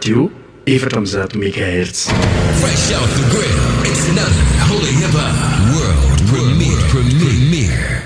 Radio 104 megahertz. Fresh out the grill, it's another Holy Hip Hop World Premiere. Premiere.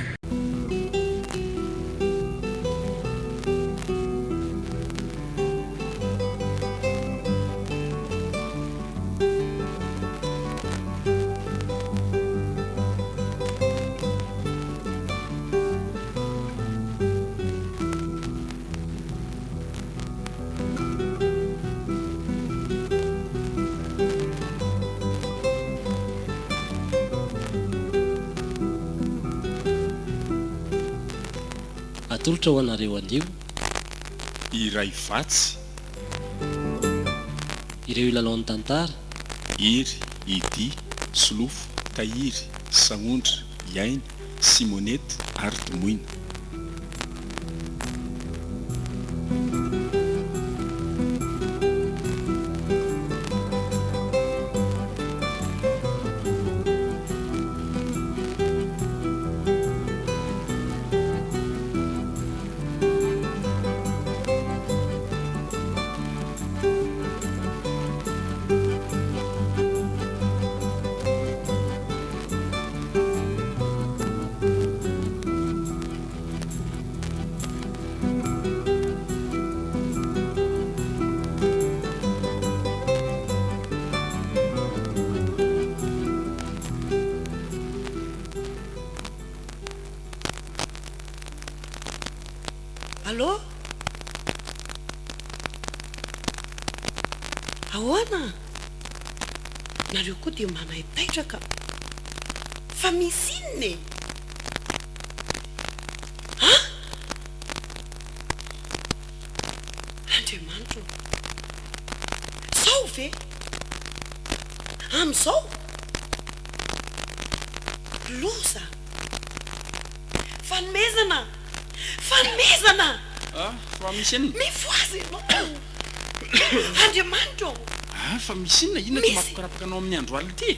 Atolotra ho anareo anio. Iray vatsy. Ireo hilalaon'ny tantara. Hery, Eddy, Solofo, Tahiry, Sahondra, Iaina, Simonette ary Domoina. Allô? Ahoana? Nareo koa dia manaitaitra ka. Fa misy inona e? An? Andriamanitra ô! Zao ve? Amin'izao? Loza! Fanomezana! Fanomezana! Ah, fa misy inona? Mifohaza ianao! Andriamanitra ô! Ah, fa misy inona? Inona ity Misy. mampikorapaka anao amin'ny andro alina ity e?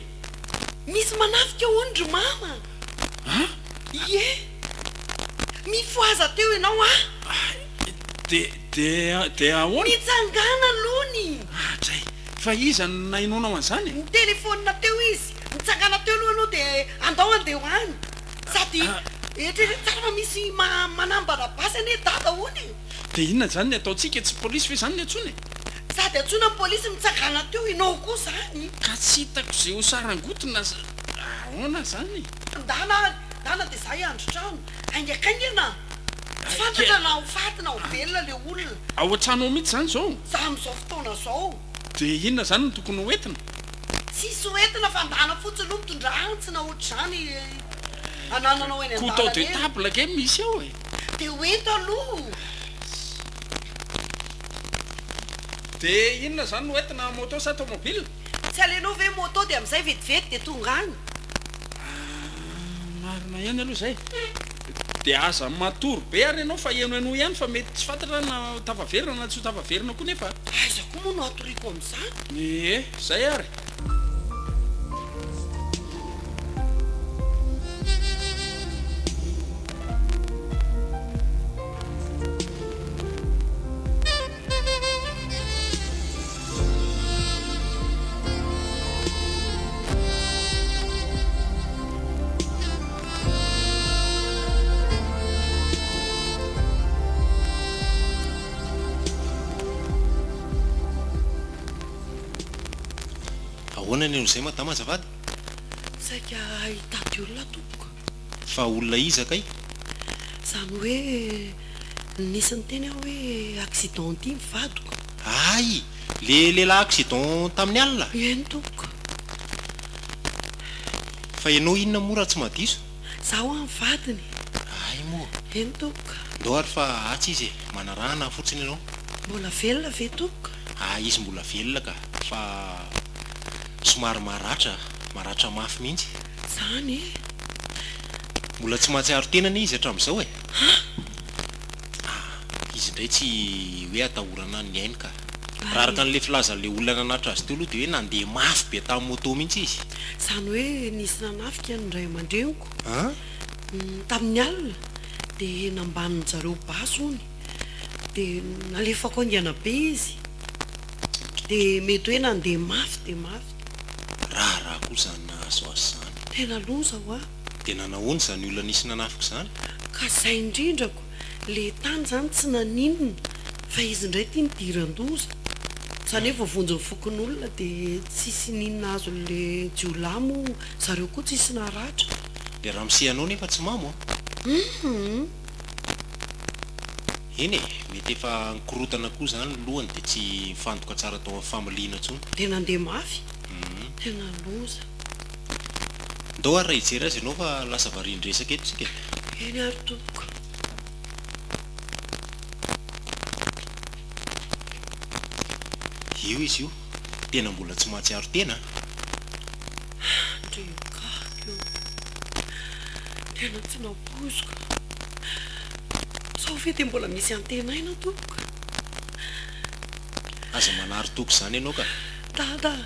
Misy manafika hono ry mama! Ah? Ie! Mifohaza teo ianao ah! Ah, de, de, de ahoana? Mitsangàna alony! Ah, dray! Fa iza no nahenoanao an'izany e? Nitelefaonina teo izy. Mitsangàna teo aloha ianao dia andao handeha ho any. Sady eritrereto tsara fa misy manambana basy anie dada hono e! Dia inona izany ny ataontsika? Tsy polisy ve izany ny antsoina e? Sady antsoina ny polisy mitsangàna teo ianao koa izany. Ka tsy hitako izay ho sarangotina ahoana izany e? Ndana ary, ndana dia izaho hiandry trano. Haingakaingana! Tsy fantatra na ho faty na ho velona ilay olona. Ao an-trano ao mihitsy izany izao? Za amin'izao fotoana izao. Dia inona izany no tokony ho entina? Tsisy ho entina fa ndana fotsiny aloha mitondra antsy na ohatr'izany anananao eny Couteau an-dalana de eny. table ange misy ao e! Dia ho ento aloha. Dia inona izany no entina, moto sa tomobile? Tsy alenao ve moto dia amin'izay vetivety dia tonga any. Ah, marina ihany aloha izay. Dia aza matory be ary ianao fa henohenoy ihany fa mety tsy fantatra na ho tafaverina na tsy ho tafaverina koa nefa. Aiza koa moa no hatoriako amin'izany? Ie, izay ary. Ahoana ny an'izay madama azafady? Saika hitady olona tompoko. Fa olona iza kay? Izany hoe nisy niteny aho hoe accident ity ny vadiko. Hay! Le lehilahy accident tamin'ny alina? Eny tompoko. Fa ianao inona moa raha tsy mahadiso? Za hoa ny vadiny. Hay moa. Eny tompoko. Ndao ary fa atsy izy e, manarahana fotsiny ianao. Mbola velona ve tompoko? Ah izy mbola velona ka, fa somary maratra, maratra mafy mihitsy. Zany e! Mbola tsy mahatsiaro tena anie izy hatramin'izao e! Han! Ah, izy indray tsy hoe atahorana ny ainy ka. Raha araka an'ilay filazan'ilay olona nanatitra azy teo aloha dia hoe nandeha mafy be tamin'ny moto mihitsy izy. Izany hoe nisy nanafika ny ray aman-dreniko An? tamin'ny alina dia nambanin-jareo basy hono. Dia nalefako haingana be izy. Dia mety hoe nandeha mafy dia mafy. Raharaha koa izany nahazo azy izany. Tena loza hoa. Dia nanahoana izany olona nisy nanafika izany? Ka zay indrindrako, le tany zany tsy naninona fa izy indray ty nidiran-doza. Zany hoe voavonjin'ny fokonolona dia tsisy n'inona azon'le jiolahy moa zareo koa tsisy naratra. Le ramose anao nefa tsy mamo an! Hum. Eny e, mety efa nikorotana koa izany ny lohany dia tsy nifantoka tsara tao amin'ny familiana intsony. Dia nandeha mafy? Tena loza. Ndao ary raha hijery azy ianao fa lasa varian-dresaka eto isika e. Eny ary tompoko. Io izy io, tena mbola tsy mahatsiaro tena an! Ndry gaga io. Tena tsy nampoiziko. Sao ve dia mbola misy antenaina tompoko? Aza manary toky izany ianao ka. Dada a!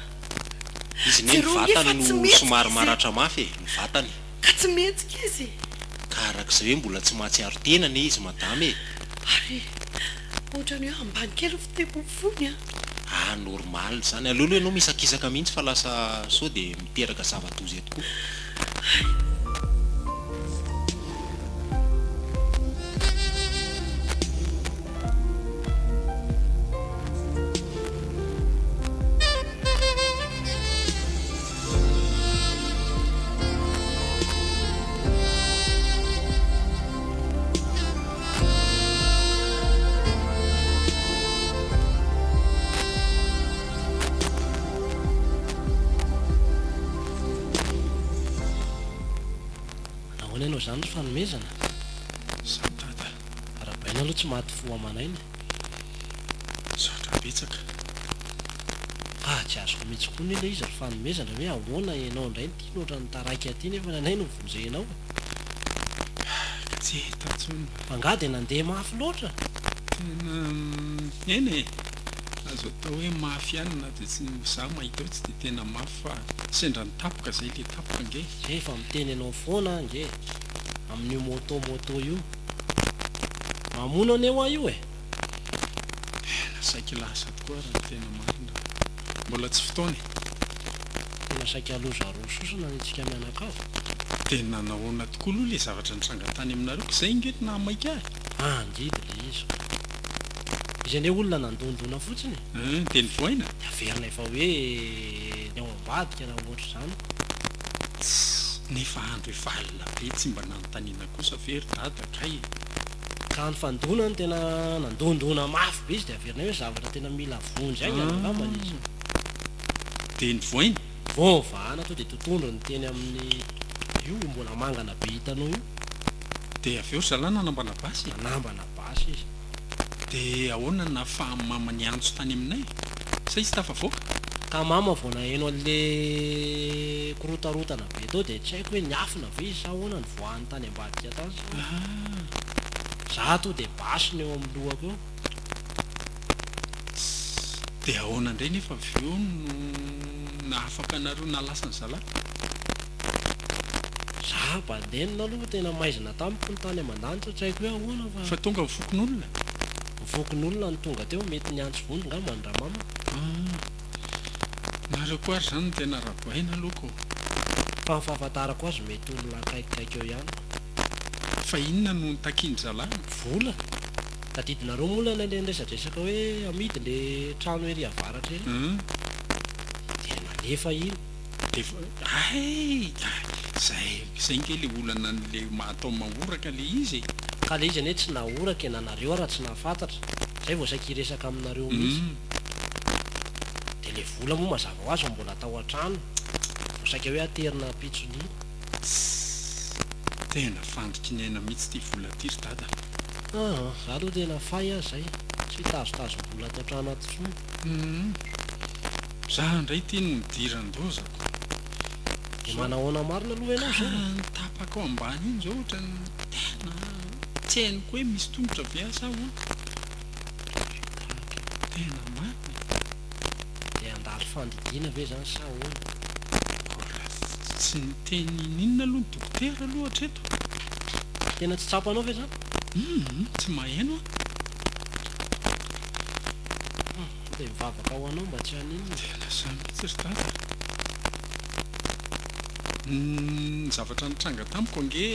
Izy anie ny Jereo ange fa vatany tsy no mihetsika somary izy e! maratra mafy e, ny vatany. Ka tsy mihetsika izy e! Ka arak'izay hoe mbola tsy mahatsiaro tena anie izy madama e! Ary ohatran'ny hoe ambany kely ny fitepon'ny fony an! Ah normal izany, aleo aloha ianao misakisaka mihitsy fa lasa sao dia miteraka zava-doza eto koa. Hay! Nahoana ianao izany ry fanomezana? Za dada. Arahabaina aloha tsy maty fo aman'aina e. Misaotra betsaka. Ah tsy azoko mihitsy koa anie ilay izy ry fanomezana hoe ahoana ianao indray no tiana ohatran'ny taraiky aty nefa ny anay no vonjenao e. Ka tsy hita intsony. Fa angaha dia nandeha mafy loatra? Tena eny e! Azo atao hoe mafy ihany na dia tsy za mahita hoe tsy dia tena mafy fa sendra ny tapoka zay le tapoka ange. Zay efa miteny anao foana aho ange amin'io moto moto io. Mamono anie hoa io e! Tena saiky lasa tokoa raha ny tena marina. Mbola tsy fotoana e! Tena saika loza roa sosona ny antsika mianakavy. Dia nanahoana tokoa aloha ilay zavatra nitranga tany aminareo ka izay ange no nahamaika ahy. Handidy ilay izy ka. Izy anie olona nandondona fotsiny e. Hum, dia nivoaina? Dia averina efa hoe ny ao ambadika na ohatr'izany. Tssy, nefa andro efa alina be tsy mba nanontaniana kosa ve ry dada kay e? Ka nifandona no tena nandondona mafy be izy dia averinay hoe zavatra tena mila vonjy haingana angamba ilay izy. Dia nivoaina? Vao vahana tonga dia totondrony teny amin'ny io mbola mangana be hitanao io. Dia avy eo ry zalahy nanambana basy e? Nanambana basy izy. Dia ahoana no nahafahan'i mama niantso tany aminay? Sa izy tafavoaka? Ka mama vao naheno an'le korotarotana be teo dia tsy haiko hoe niafina ve izy sa ahoana nivoahany tany ambadika tany sa ahoana. Za to dia basy no eo amin'ny lohako eo. Tssy, dia ahoana indray nefa avy eo no nahafaka anareo nahalasa ny zalahy? Za bandenina aloha tena maizina tamiko ny tany aman-danitra tsy haiko hoe ahoana fa. Fa tonga ny fokonolona? Ny fokonolona no tonga teo, mety niantso vonjy ngamba ny ramama. Ah, nareo koa ary izany no tena rabaina aloha ko. Fa ny fahafantarako azy mety olona akaikikaiky eo ihany ko. Fa inona no notakian-dry zalahy? Vola. Tadidinareo moa ilay niresadresaka hoe amidy le trano ery avaratra ery? Dia nalefa iny. Dia hay! Zay, zay nge le olana an'le atao mahoraka le izy e! Ka le izy anie tsy nahoraka e, na nareo ara tsy nahafantatra, zay vao saika hiresaka aminareo mihitsy. Dia le vola moa mazava ho azy fa mbola tao an-trano, vao saika hoe aterina ampitson'iny. Tssy! Tena fandriky ny aina mihitsy ity vola ity ry dada a! Aa! Za aloha tena fay aho zay, tsy hitazotazom-bola ato an-trano ato intsony. Humm! Za ndray ity no nidiran-dozako. Dia manahoana marina aloha ianao izao e? Ka ny tapaka ao ambany iny izao ohatran'ny tena tsy hainoko hoe misy tongotra ve aho sa ahoana? Tena marina e! Dia handalo fandidiana ve izany sa ahoana? Mbola tsy niteny n'inona aloha ny dokotera aloha hatreto. Tena tsy tsapanao ve izany? Humm, tsy maheno aho. Dia mivavaka ho anao mba tsy haninona. Tena zany mihitsy ry dada a! Ny zavatra nitranga tamiko ange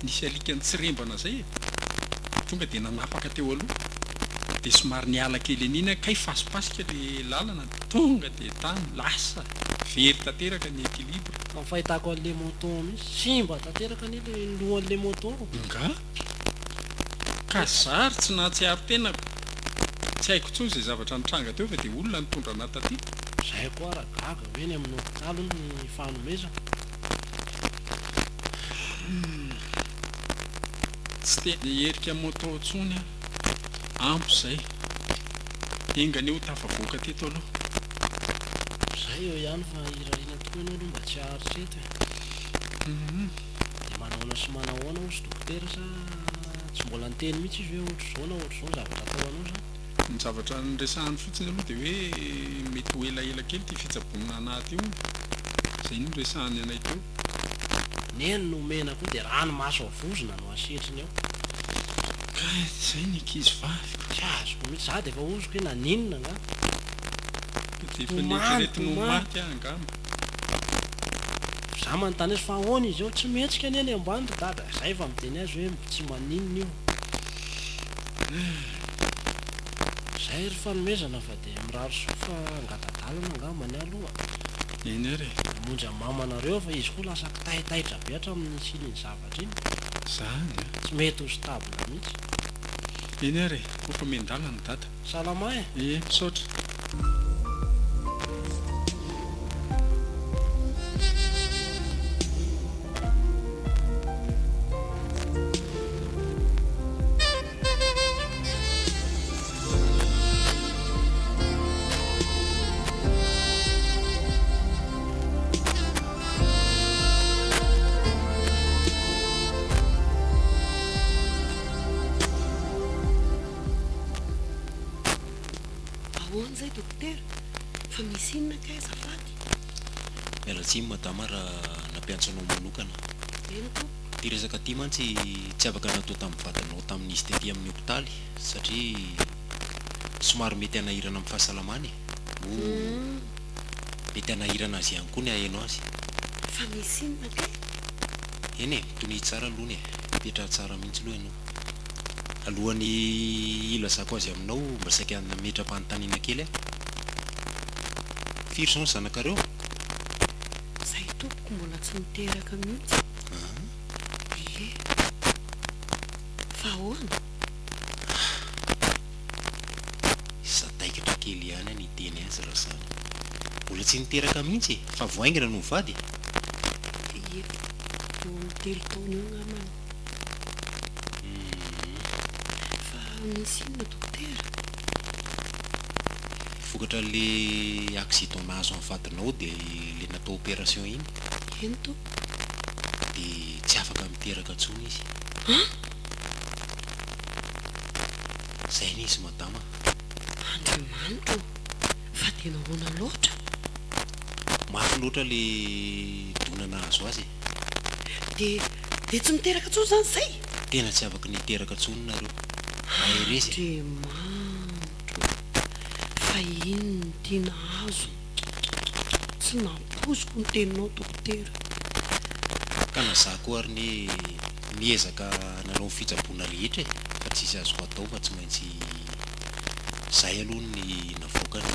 nisy alika nitsirembana zay e! Tonga dia nanapaka teo aloha, dia somary niala kely an'iny aho, kay fasipasika le lalana, tonga dia tany, lasa, very tanteraka ny équilibre. Fa ny fahitako an'le moto mihitsy, simba tanteraka anie le lohan'le moto. Nga? Ka zary tsy nahatsiaro tena tsy haiko intsony izay zavatra nitranga teo fa dia olona nitondra anah taty. Zay koa ara gaga hoe eny amin'ny hopitaly hono ny fanomezana. Humm. Tsy te hiherika moto intsony aho. Ampy izay. Enga anie ho tafavoaka teto aloha. Zay eo ihany fa irariana tokoa ianao aloha mba tsy haharitra eto e. Humm. Dia manahoana sy manahoana hozy dokotera sa tsy mbola niteny mihitsy izy hoe ohatr'izao na ohatr'izao ny zavatra atao anao zany? Ny zavatra noresahany fotsiny aloha dia hoe mety ho elaela kely ity fitsaboana anah ity hono. Izay no noresahany anay teo. Neny no omena koa dia ranomaso avozona no asetriny ao. Ka izay ny ankizy vaviko. Tsy azoko mihitsy, za dia efa ozoko hoe naninona angaha. Dia efa Tomany, neritreretiny ho tomany. maty aho angamba. Za manontany azy fa ahoana izy eo? Tsy mihetsika anie ny ambany ry dada. Za efa miteny azy hoe tsy maninona io. Zay ry fanomezana fa dia mirary soa fa angata-dalana angamba ny aloha. Eny ary e. Hamonjy an'i mamanareo fa izy koa lasa kitaitaitra be hatramin'ny nisian'iny zavatra iny. Zany an. Tsy mety ho stable mihitsy. Eny ary e, koa fa miandalana dada. Salama e. Ee, misaotra. Ahoana izay dokotera? Fa misy inona kay azafady? Miala tsiny madama raha nampiantso anao manokana. Eny tompoko. Ity resaka ity mantsy tsy afaka natao tamin'ny vadinao tamin'izy tety amin'ny hopitaly satria somary mety hanahirana amin'ny fahasalamany e! Moa mety hanahirana azy ihany koa ny haheno azy. Fa misy inona kay? Eny e, mitonia tsara aloha ny e! Mipetraha tsara mihitsy aloha ianao. Alohan'ny hilazako azy aminao mba saika nametra-panontaniana kely aho. Firy izao ny zanakareo? Zay tompoko mbola tsy niteraka mihitsy. Ie. Fa ahoana? Sadaikatra kely ihany aho niteny azy raha izany. Mbola tsy niteraka mihitsy e! Fa vao haingana no nivady e! Ie. Eo amin'ny telo taona eo angambany. Fa misy inona dokotera? Vokatra le accident nahazo an'i vadinao de le natao opération iny. Eny tompoko. De tsy afaka miteraka intsony izy. An! Zay anie izy madama a. Andriamanitra ô! Fa dia nahoana loatra? Mafy loatra le dona nahazo azy e. Dia dia tsy miteraka intsony izany izay? Tena tsy afaka ny hiteraka intsony nareo. Mahereza e. Andriamanitra ô! Fa inona ity nahazo? Tsy nampoiziko ny teninao dokotera. Ka na za koa ary ne niezaka nanao ny fitsaboana rehetra e, fa tsisy azoko atao fa tsy maintsy zay aloha ny navoakany.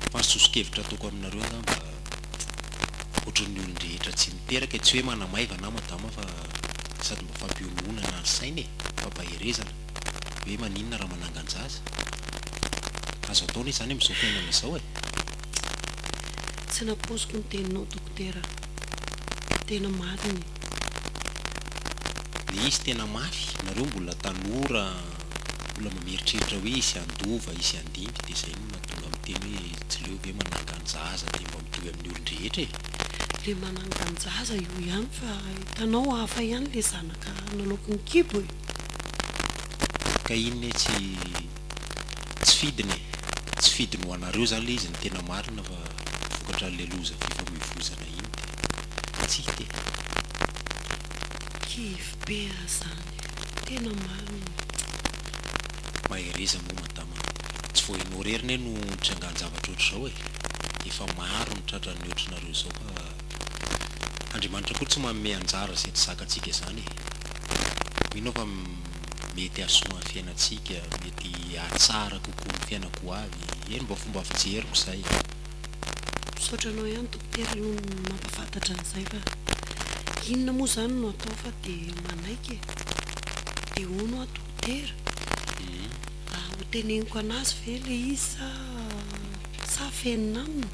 Fa ny soso-kevitra ataoko aminareo angamba ohatran'ny olon-drehetra tsy miteraka e, tsy hoe manamaivana aho madama fa sady mba fampiononana ny saina e, fampaherezana hoe maninona raha manangan-jaza. Azo atao anie izany amin'izao fiainana izao e. Tsy nampoiziko ny teninao dokotera a. Tena marina e. Le izy tena mafy, nareo mbola tanora mbola mba mieritreritra hoe hisy handova, hisy handimby dia zay no mahatonga miteny hoe tsy leo ve manangan-jaza dia mba mitovy amin'ny olon-drehetra e. Le manangan-jaza io ihany fa hitanao hafa ihany le zanaka naloaky ny kibo e. Ka iny ne tsy tsy fidiny e, tsy fidiny ho anareo zany le izy ny tena marina fa vokatra an'le loza fifamoivoizana iny dia tsy hita e. Kivy be aho zany, tena marina. Mahereza moa madama. Tsy vao ianao irery anie no nitrangan-javatra ohatr'izao e! Efa maro ny tratran'ny ohatrinareo izao fa Andriamanitra koa tsy manome anjara izay tsy zakantsika izany e! Mino aho fa mety hahasoa ny fiainantsika, mety hahatsara kokoa ny fiainako ho avy, eny mba fomba fijeriko izay e! Misaotra anao ihany dokotera aloha nampafantatra an'izay fa inona moa izany no atao fa dia manaiky e! Dia hono aho dokotera, ho teneniko an'azy ve ilay izy sa sa afenina aminy?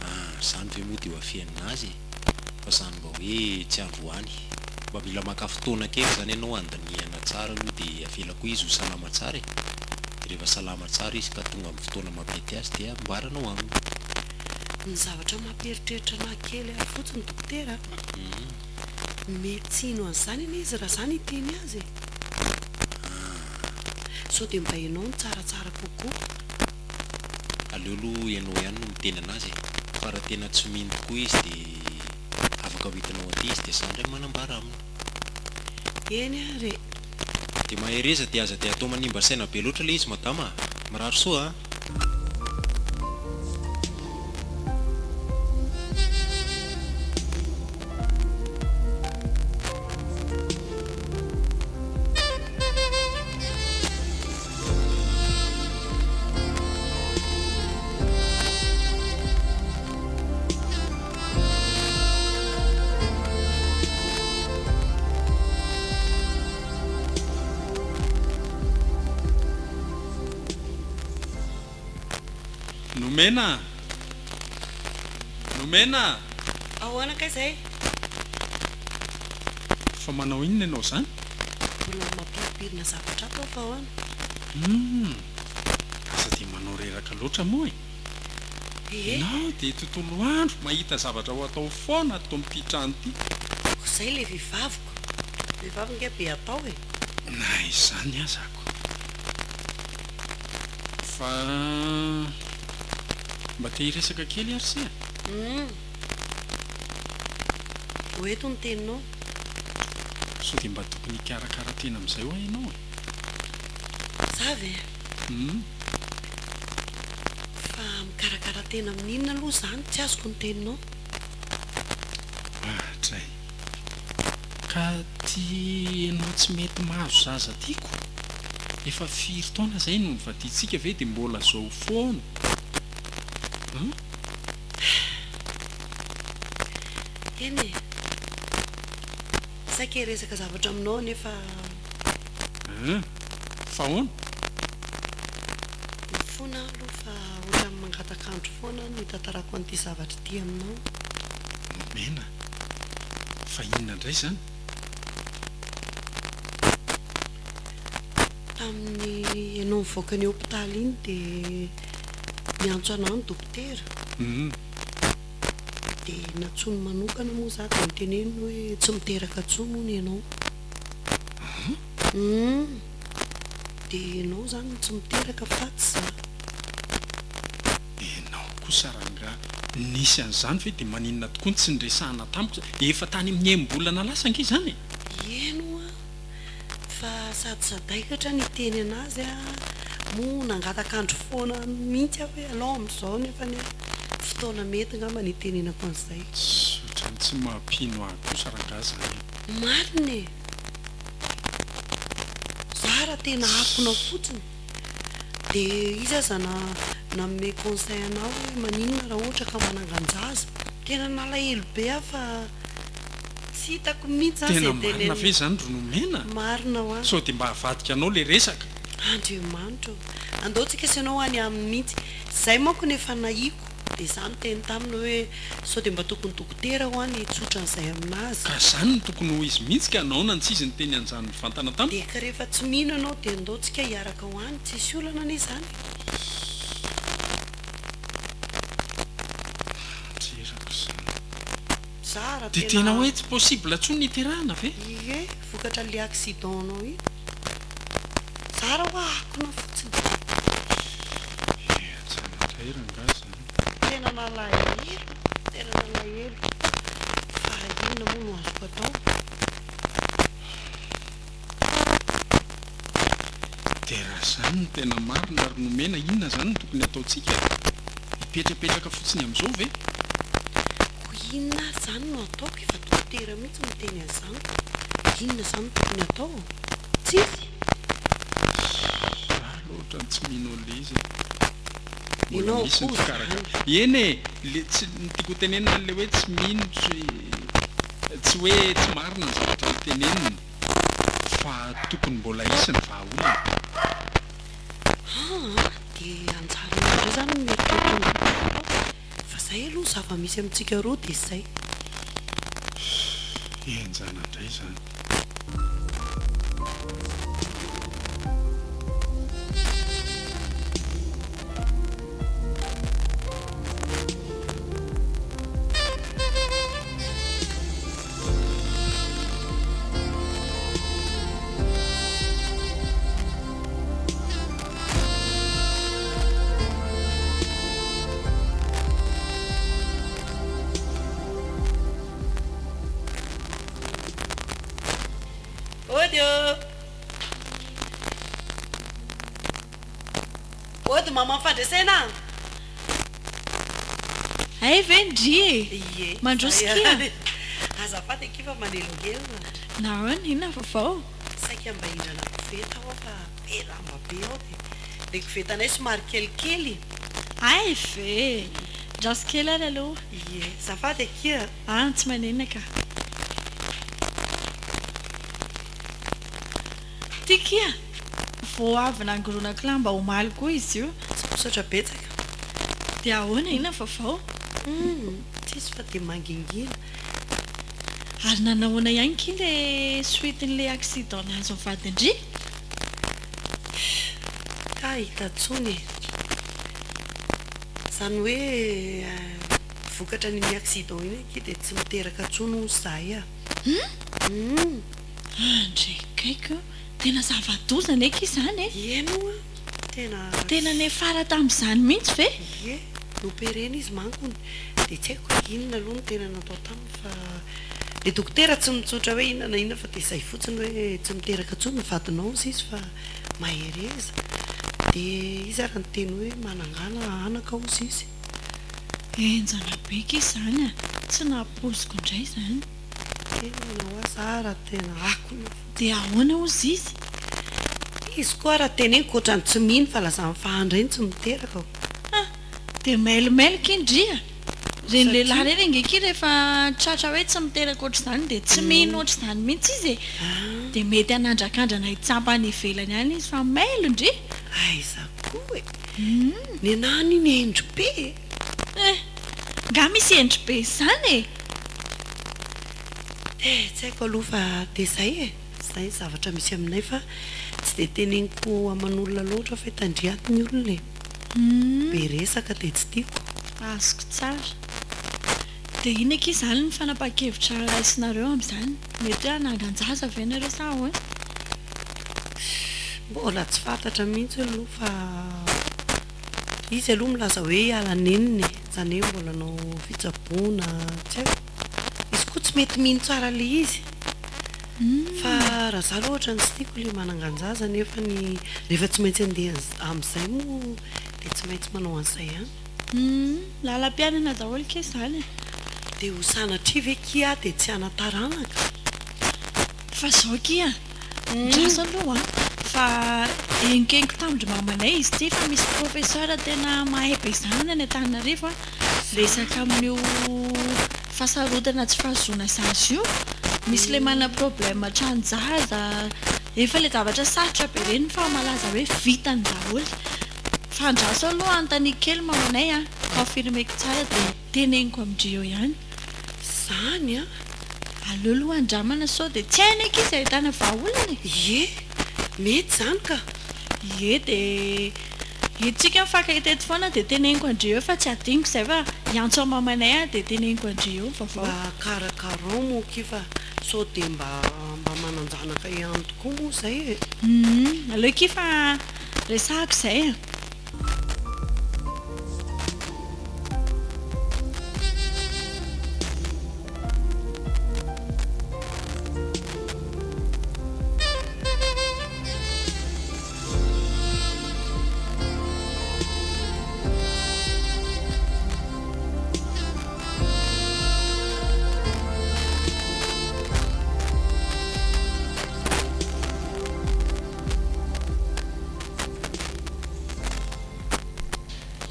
Ah, izany ve moa dia ho afenina azy e! Fa izany mba hoe tsy androany. Mba mila maka fotoana kely izany ianao handinihana tsara aloha dia avela koa izy ho salama tsara e! Dia rehefa salama tsara izy ka tonga amin'ny fotoana mampety azy dia amboaranao aminy. Ny zavatra mampieritreritra anah kely ary fotsiny dokotera a! Mety tsy hino an'izany anie izy raha za no hiteny azy e! Sao dia mba ianao no tsaratsara kokoa? Aleo aloha ianao ihany no miteny anazy e! Fa raha tena tsy mino tokoa izy dia afaka hoentinao aty izy dia za indray manambara aminy. Eny ary e! Dia mahereza dia aza dia atao manimba saina be loatra ilay izy madama a! Mirary soa a! Nomena a! Nomena a! Ahoana kay zay? Fa manao inona ianao izany? Mbola mampirimpirina zavatra ato aho fa ahoana? Humm! Aza dia manao reraka loatra moa e! Ie. Ianao dia tontolo andro mahita zavatra ho atao foana ato amin'ity trano ity. Ko zay le vehivaviko. Vehivavy nge be atao e. Na izany aza ko. Fa mba te hiresaka kely ary se a. Humm. Ho eto ny teninao. Sao dia mba tokony hikarakara tena amin'izay hoa ianao e. Za ve? Humm. Fa mikarakara tena amin'inona aloha izany? Tsy azoko ny teninao. Oadray. Ka ty enao tsy mety mahazo zaza ty ko. Efa firy taona zay no nivadiantsika ve de mbola zao foana an? Eny e. Saika hiresaka zavatra aminao nefa. An! Fa ahoana? Mifona aho aloha fa ohatran'ny mangataka andro foana aho no hitantarako an'ity zavatra ity aminao. Nomena? Fa inona indray izany? Tamin'ny ianao nivoaka ny hopitaly iny dia niantso anà ny dokotera. Dia nantsoiny manokana moa izaho dia noteneniny hoe tsy miteraka intsony hono ianao. Humm. Dia ianao izany no tsy miteraka fa tsy za. Ianao kosa rangahy nisy an'izany ve dia maninona tokoa no tsy niresahana tamiko? Efa tany amin'ny enim-bolana lasa ange izany e! Eny hoa, fa sady sadaikatra niteny an'azy aho, moa nangataka andro foana mihitsy aho hoe alao amin'izao nefa anie fotoana mety angamba ny hitenenako an'izay. Ohatran'ny tsy mampino ahy kosa rangahy izany e! Marina e! Zara tena akona fotsiny. Dia izy aza na nanome conseil anah hoe maninona raha ohatra ka manangan-jaza. Tena nalahelo be aho fa tsy hitako mihitsy zany Tena izay marina tenenina. ve izany ry Nomena? Marina hoa. Sao dia mba avadika anao ilay resaka? Andriamanitra ô. Andao tsika sy ianao any aminy mihitsy. Izay manko no efa nahiko. Dia izaho niteny taminy hoe sao dia mba tokony dokotera hoa ny hitsotra an'izay aminazy. Ka zany no tokony ho izy mihitsy ka naona no tsy izy niteny an'izany mivantana tamiko? Dia ka rehefa tsy mino ianao dia ndao tsika hiaraka ho any, tsisy olana anie izany e. Reraka izany. Za raha Dia tena. tena hoe tsy possible intsony ny hiterahana ve? Ie, vokatra le accident nao iny. Zara hoa akona fotsiny. Tsara indray rangahy zany. Tena nalahelo, tena nalahelo. Fa inona moa no azoko atao? Dia raha izany no tena marina ry Nomena inona izany no tokony hataontsika? Hipetrapetraka fotsiny amin'izao ve? Koa inona ary izany no ataoko efa dokotera mihitsy miteny an'izany ka inona izany no tokony atao? Tsisy? Za aloha ohatran'ny tsy mino an'ilay izy e. Mbola Ianao misy ny koa fikarakara. izany. Eny e! Le tsy, ny tiako hotenenina an'ilay hoe tsy mino tsy tsy hoe tsy marina ny zavatra noteneniny fa tokony mbola hisy ny vahaolana. Aa dia anjaranao indray izany no mieritreritra ny tokony hatao fa izay aloha ny zava-misy amintsika roa dia izay. Henjana indray izany. Ody ô! Ody maman'ny fandresena a! Hay ve ndry e! Ie, Mandroso zay kia! ary. Azafady akia fa manelingelina. Nahoana? Inona ny vaovao? Saika mba hindrana koveta aho fa be lamba be ao dia ilay kovetanay somary kelikely. Hay ve! Ndraso kely ary aloha. Ie, azafady akia. Ah, tsy maninona ka. Ty kia! Vao avy nangoronako lamba omaly koa izy io. Tsy misaotra betsaka. Dia ahoana, inona ny vaovao? Humm, tsisy fa dia mangingina. Ary nanahoana ihany kia le suite-n'le accident nahazo ny vadin-dry? Ka hita tsony e. Zany hoe vokatra an'iny accident iny akia dia tsy miteraka tsony hono zahay a. Humm! Andre kaiky o! Tena zava-doza anie akia izany e! Eny oa! Tena. Tena niafara tamin'izany mihitsy ve? Ie, noperena izy manko hono, dia tsy haiko hoe inona aloha no tena natao taminy fa le dokotera tsy mitsotra hoe inona na inona fa dia izay fotsiny hoe tsy miteraka intsony ny vadinao hozy izy fa mahereza, dia izy ary niteny hoe manangana anaka hozy izy. Henjana be akia izany a! Tsy nampoiziko indray izany. Tena hoa za raha tena akona fotsiny. Dia ahoana hozy izy? Izy koa raha teneniko ohatrany tsy mino fa lazany fa andreny tsy miteraka o. Ha! Dia mailomailo ky ndry a! Ireny lehilahy Satria. ireny ange ky rehefa tratra hoe tsy miteraka ohatr'izany dia tsy mino ohatr'izany mihitsy izy e! Dia mety hanandrakandrana hitsapa any ivelany any izy fa mailo ndry! Aiza koa e! Nenaha anie ny hendry be e! Eh! Nga misy hendry be izany e! Eh! Tsy haiko aloha fa dia izay e! Izay ny zavatra misy aminay fa tsy dia teneniko aman'olona loatra fa tandriaty ny olona e! Be resaka dia tsy tiako. Azoko tsara. Dia inona akia izany ny fanapahan-kevitra raisinareo amin'izany? Mety hoe hanangan-jaza ve nareo sa ahoana? Mbola tsy fantatra mihitsy aloha fa izy aloha milaza hoe hiala nenina e! Izany hoe mbola hanao fitsaboana tsy haiko. Izy koa tsy mety mino tsara le izy. Fa raha za aloha ohatran'ny tsy tiako le manangan-jaza nefa ny rehefa tsy maintsy andeha amin'izay moa dia tsy maintsy manao an'izay ihany. Humm, lalam-piainana daholo kay izany e. Dia ho sanatria ve kia aho dia tsy hanan-taranaka? Fa zao kia, andraso aloha an, fa henokenoky tamin-dry mamanay izy ity fa misy professeur tena mahay be izany any Antananarivo an, resaka amin'io fahasarotana tsy fahazoana zaza io, misy le manana problème hatramin-jaza, efa le zavatra sarotra be ireny fa malaza hoe vitany daholo, fa andraso aloha anontaniako kely mamanay an, confirmer-ko tsara dia teneniko amin-dry eo ihany. Zany an! Aleo aloha andramana sao dia tsy hainy akia izay ahitana vahaolana e! Ie! Mety izany ka! Ie dia entintsika mifankahita eto foana dia teneniko an-dry eo fa tsy adinoko izay fa hiantso an'i mamanay aho dia teneniko an-dry eo ny vaovao. Mba karakarao moa akia fa sao dia mba mba manan-janaka ihany tokoa moa izay e! Humm aleo akia fa resahako izay e!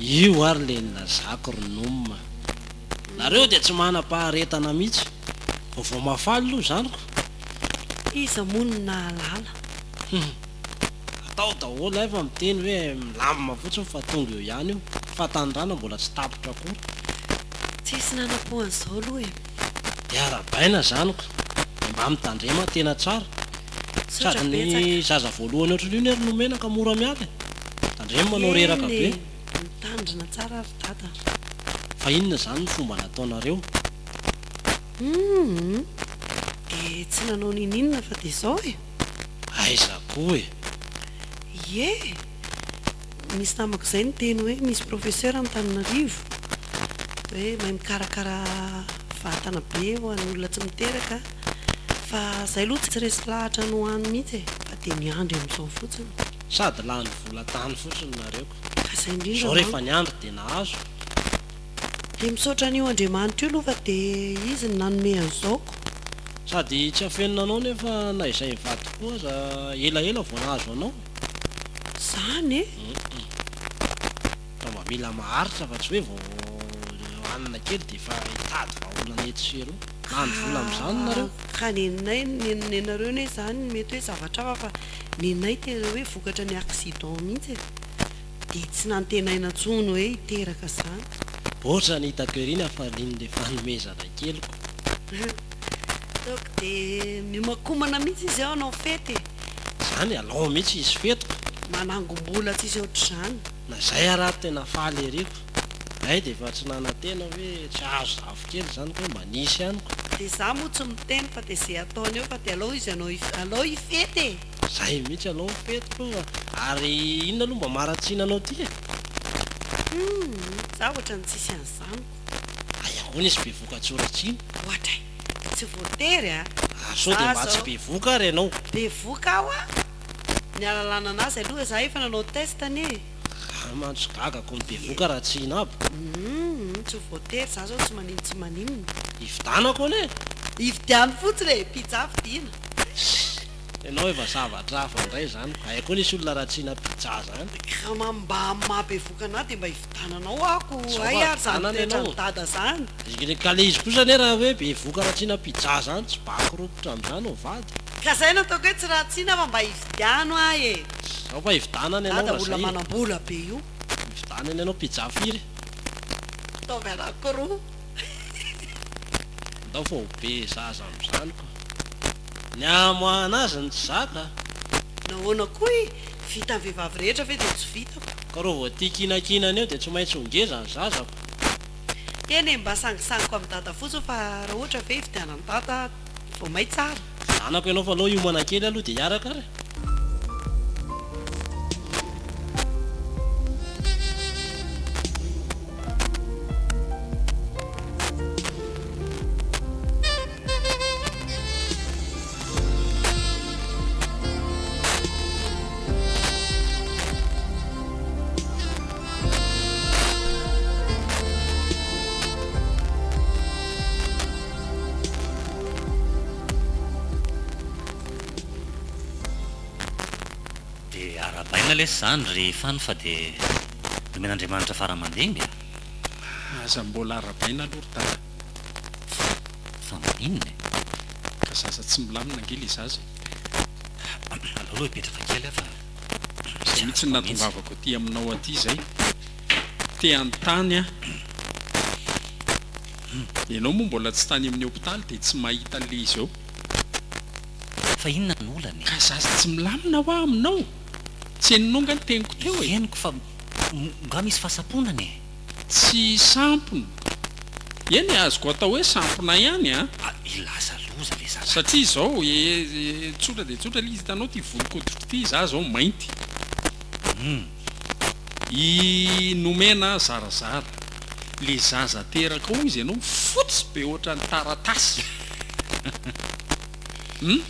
Io ary le nilazako ry Num a! Nareo dia tsy manam-paharetana mihitsy. Vaovao mahafaly aloha izany ko! Iza moa no nahalala? Hum. Atao daholo hay fa miteny hoe milamina fotsiny fa tonga eo ihany io. Fahatanirana mbola tsy tapitra akory. Tsisy nanam-po an'izao aloha e. Dia arahabaina izany ko. Dia mba mitandrema tena tsara. Misaotra Sady ny betsaka. zaza voalohany ohatran'io anie ry nomena ka mora miala e. Tandremo manao Eny reraka be. e. Mitandrina tsara ry dada. Fa inona izany ny fomba nataonareo? Humm. Dia tsy nanao ninininona fa dia izao e. Aiza koa e! Ie! Nisy namako izay niteny hoe misy professeur Antananarivo hoe mahay mikarakara vatana be ho an'ny olona tsy miteraka fa zay aloha tsy resy lahatra ny ho any mihitsy e! Fa dia miandry amin'izao fotsiny. Sady lany vola tany fotsiny nareo ka. Ka zay indrindra Zao rehefa manko. niandry dia nahazo. Dia misaotra an'io Andriamanitra io aloha fa dia izy no nanome an'izao ko. Sady tsy afenina anao nefa na izay mivady koa aza elaela vao nahazo anao. Zany e! Hum. Fa mba mila maharitra fa tsy hoe vao hanina kely dia efa hitady vahaolana etsy sy eroa. Lany vola amin'izany nareo. Ka nenay nenareo anie zany mety hoe zavatra hafa fa nenay tena hoe vokatra ny accident mihitsy e! Dia tsy nantenaina intsony hoe hiteraka zany. Otrany hitako ery ny hafalian'le fanomezana keliko. Ataoko dia miomakomana mihitsy izy ao hanao fety e. Zany alao mihitsy hisy fetiko. Manangom-bola tsisy ohatr'izany. Na zay ara aho tena faly ery ko. Zay dia efa tsy nanantena hoe tsy hahazo zafikely zany ko hoe mba nisy ihany ko. Dia za moa tsy miteny fa dia ze ataony eo fa dia alao izy hanao alao hifety e. Zay mihitsy alao ny fety ko ary inona aloha mba maharatsiana anao ty e? Humm za ohatran'ny tsisy an'izany ko. Hay ahoana izy bevoka tsy ho ratsiana? Ohatray! Tsy voatery a! Ary sao dia Za mba tsy zao. bevoka ary ianao? Bevoka aho a! Ny ahalalana anazy aloha za efa nanao test anie e! Za mantsy gaga ko ny bevoka ratsiana aby. Humm tsy voatery, za zao tsy manin tsy maninona. Hividanako anie e! Hividiano fotsiny e! Pizza vidiana. Ianao efa zavatra hafa indray izany ko. Hay koa nisy olona ratsiana pizza zany. Ka mba amin'ny maha bevoka anah dia mba hividananao aho ko. Zao Hay fa ary zany vidanana toetran'i ianao. dada zany. Ka le izy kosa anie raha hoe bevoka ratsiana pizza zany tsy baky ropotra amin'izany ho vady. Ka zay no ataoko hoe tsy ratsiana fa mba hividiano aho e. Zao fa hividanana ianao Dada raha olona zay e. manambola be io. Hividanana ianao pizza firy? Ataovy anakiroa. Ndao fa ho be zaza amin'izany ko. Ny hamoahana azy no tsy zaka a! Nahoana koa e? Vitan'ny vehivavy rehetra ve dia tsy vitako? Ka reo vao tia kinakinana eo dia tsy maintsy ho ngeza ny zazako. Eny e, mba sangisangiko amin'i dada fotsiny fa raha ohatra ve hividianan'i dada vao may tsara. Zanako ianao fa aleo hiomana kely aloha dia hiaraka ary. Dia arahabaina lesy izany ry Fano fa dia nomen'Andriamanitra fara aman-dimby a! Aza mbola arahabaina aloha ry dada. Fa maninona e? Ka zaza tsy milamina ange le zaza e. Aleo aloha hipetraka kely aho fa Izay tsy mihitsy no azoko mihitsy. nahatongavako aty aminao aty izay. Te hanontany aho. Ianao moa mbola tsy tany amin'ny hopitaly dia tsy mahita an'ilay izy eo. Fa inona no olana e? Ka zaza tsy milamina hoa aminao? Tsy henonao nga ny teniko teo e? Henoko fa nga misy fahasamponana e? Tsy sampona. Eny e, azoko atao hoe sampona ihany an! Ah, hilaza loza le zalahy. Satria izao e, tsotra dia tsotra ilay izy, hitanao ity volon-koditro ity, izaho izao mainty. Hum. I Nomena zarazara. Le zaza teraka ao izy ianao fotsy be ohatran'ny taratasy. Hum.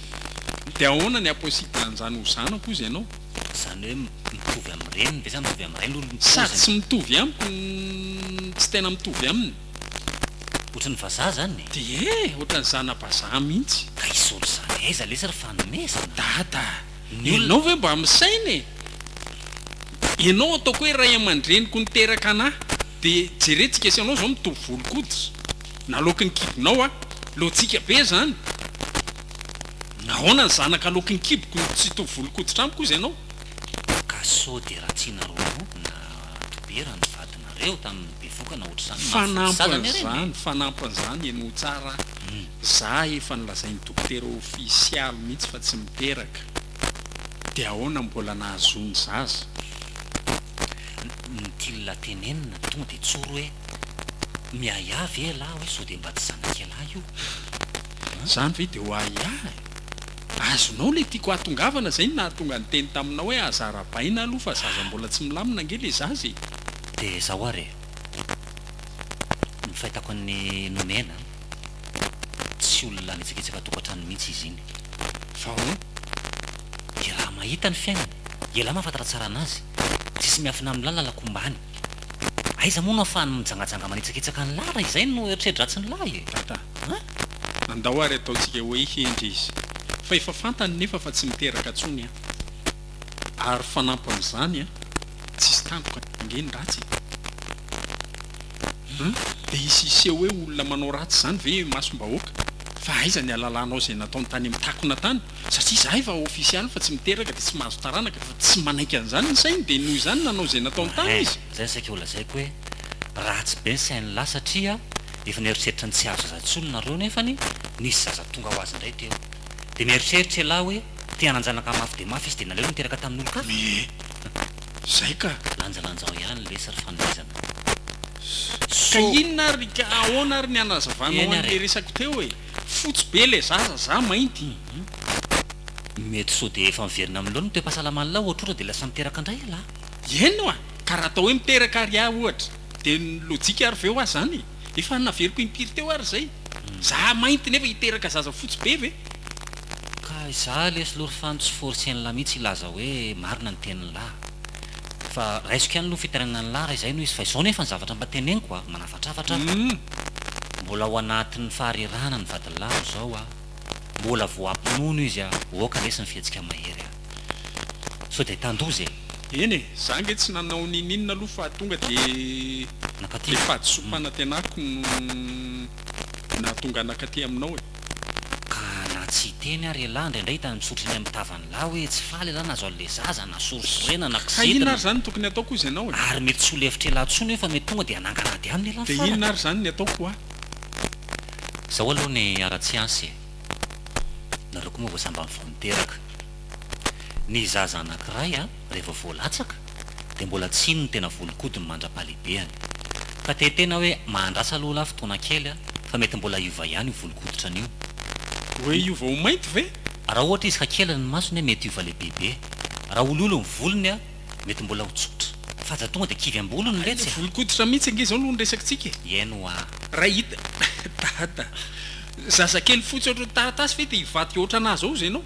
Dia ahoana ny haha-possible an'izany ho zanako hozy ianao? Izany hoe mitovy amin'ny reniny ve sa mitovy amin'ny rainy aloha ny Sady paoziny? tsy mitovy amiko no tsy tena mitovy aminy. Ohatran'ny vazaha zany e! Dia e! Ohatran'ny zana-bazaha mihitsy. Ka hisolo izany aiza lesy ry fanomezana? Dada! Ny olona. Ianao ve mba misaina e? Ianao ataoko hoe ray aman-dreniko niteraka anah de jerentsika sy ianao zao mitovy volon-koditra, naloaky ny kibonao aho, lojika be zany. Nahoana ny zanaka aloaky ny kiboko no tsy hitovy volon-koditra amiko hozy ianao? Ka sao dia ratsiana ronono na dobera ny vadinareo tamin'ny bevoka na ohatr'izany mahafotsy zaza anie ireny e! Fanampin'izany, fanampin'izany henoy tsara aho, za efa nolazain'ny dokotera ofisialy mihitsy fa tsy miteraka, dia ahoana mbola nahazoany zaza? Ny tian'lah tenenina tonga dia tsory hoe miahiahy ve elah hoe sao dia mba tsy zanak'ialahy io? Zany ve dia ho ahiahy e? Azonao le tiako hahatongavana zay no nahatonga niteny taminao hoe aza arahabaina aloha fa zaza mbola tsy milamina ange le zaza e! Dia zao ary e! Ny fahitako an'i Nomena an, tsy olona hanitsakitsaka tokantrano mihitsy izy iny. Fa ahoana? Dia raha mahita ny fiainany, ialahy mahafantatra tsara anazy, tsisy miafina amin'lah ny lalako ombany. Aiza moa no ahafahany mijangajanga manitsakitsaka an'lah raha izay no eritreri-dratsin'lah e! Dada, An? Andao ary ataontsika hoe hendry izy. Fa efa fantany nefa fa tsy miteraka tsony an. Ary fanampin'izany an, tsisy tandroka ange ny ratsy e. Hum, dia hisy hiseho hoe olona manao ratsy izany ve eo imasom-bahoaka? Fa aiza ny halalanao izay nataony tany amin'ny takona tany? Satria izahay efa ofisialy fa tsy miteraka dia tsy mahazo taranaka fa tsy manaiky an'izany ny sainy dia noho izany nanao izay nataony tany Hein, izy. izay no saika holazaiko hoe ratsy be ny sain'lah satria efa nieritreritra ny tsy hahazo zaza intsony nareo nefany nisy zaza tonga ho azy indray teo. Dia mieritreritra elah hoe te hanan-janaka mafy dia mafy izy dia naleony niteraka tamin'olon-kafa? Mie. Zay ka. Lanjalanjao ihany lesy ry fanomezana. Ka So. inona ary ka ahoana ary ny hanazavanao Eny ary an'le e. resako teo e? Fotsy be le zaza, za mainty. Mety sao dia efa miverina amin'ny laoniny ny toe-pahasalaman'lah ohatrohatra dia lasa miteraka indray elah. Eny oa! Ka raha atao hoe miteraka ary aho ohatra dia ny lojika ary ve hoa zany e? Efa naveriko impiry teo ary zay? Za mainty nefa hiteraka zaza fotsy be ve? Ka izaho lesy aloha ry Fano tsy forcer-nlah mihitsy hilaza hoe marina ny tenin'lah. Fa raisiko ihany aloha ny fitarainan'lah raha izay no izy fa izao nefa ny zavatra mba teneniko a, manafatrafatra aho. Mbola ao anatin'ny faharerahana ny vadin'lah amin'izao a, mbola voampinono izy a, oka lesy ny fihetsika mahery a. Sao dia ahitan-doza e! Eny e, za ange tsy nanao ninininona aloha fa tonga de Nankaty. le fahadisoam-panantenako no nahatonga nankaty aminao e. Ka na tsy hiteny ary elah indraindray hita misotra eny amin'ny tavan'lah hoe tsy faly elah nahazo an'le zaza na sorisorena na Ka inona kizitina. ary zany no tokony ataoko hozy ianao e? Ary mety tsy ho lefitr'elah intsony io fa mety tonga dia hanangana ady aminy elah ny De farany. inona ary zany ny ataoko hoa? Zao aloha ny ara-tsiansa e. Nareo koa moa vao sambany vao niteraka. Ny zaza anankiray a, rehefa voalatsaka dia mbola tsy iny no tena volon-kodiny mandra-pahalehibehany. Ka te tena hoe mahandrasa aloha lahy fotoana kely a, fa mety mbola hiova ihany io volon-koditrany io. Hoe hiova ho mainty ve? Raha ohatra izy ka kely ny masony a, mety hiova lehibebe. Raha olioly ny volony a, mety mbola ho tsotra. Fa aza tonga dia kivy am-bolony Hay letsy le a! volon-koditra mihitsy ange izao no resakitsika e! Eny hoa. Raha hita Dada, zazakely fotsy ohatran'ny taratasy ve dia hivadika ohatran'azy ao izy ianao?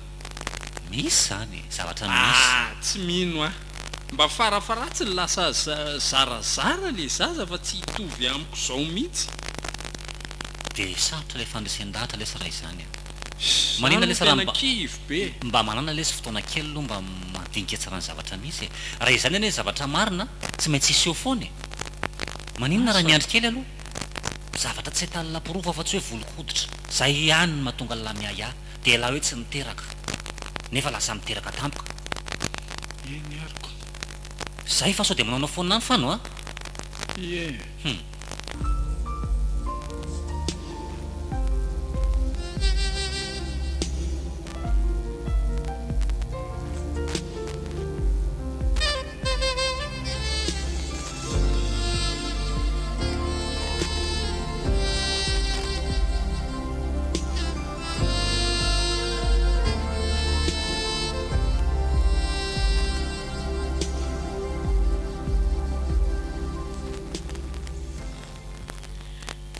Misy izany e! Zavatra misy. Ah! Tsy mino aho. Mba farafaratsiny lasa zarazara le zaza fa tsy hitovy amiko zao mihitsy. Dia sarotra ilay fandresen-dahatra lesy raha izany a! Za Maninona aloha lesy raha tena mba kivy be e. mba manana lesy fotoana kely aloha mba mandinika tsara ny zavatra misy e! Raha izany anie ny zavatra marina tsy maintsy hiseho foana e! Maninona raha Asa. miandry kely aloha? Zavatra tsy ahitan'la porofo afa-tsy hoe volon-koditra. Zay ihany no mahatonga an'la miahiahy. Dia elah hoe tsy niteraka. Nefa lasa miteraka tampoka. Eny ary ko. Zay fa sao dia manaonao foana any Fano a! Ie. Hum.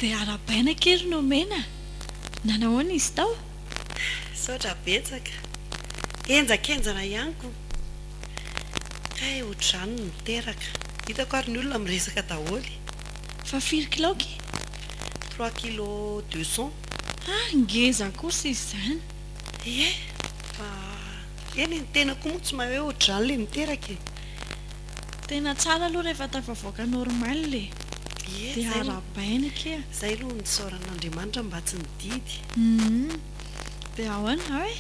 Dia arahabaina akia ry Nomena a! Nanahoana izy tao? Misaotra betsaka. Henjakenjana ihany ko. Kay ohatr'izany ny miteraka. Hitako ary ny olona miresaka daholo. Fa firy kilao ki? Trois kilos deux cents. Ah, ngeza kosa izy izany. Ie, fa eny e, ny tena koa moa tsy mahay hoe ohatr'izany ilay miteraka e. Tena tsara aloha rehefa tafavoaka normal e! Ie, Dia zay no, arahabaina akia. zay aloha no isaorana an'Andriamanitra mba tsy nididy. Humm. Dia ahoana hoe?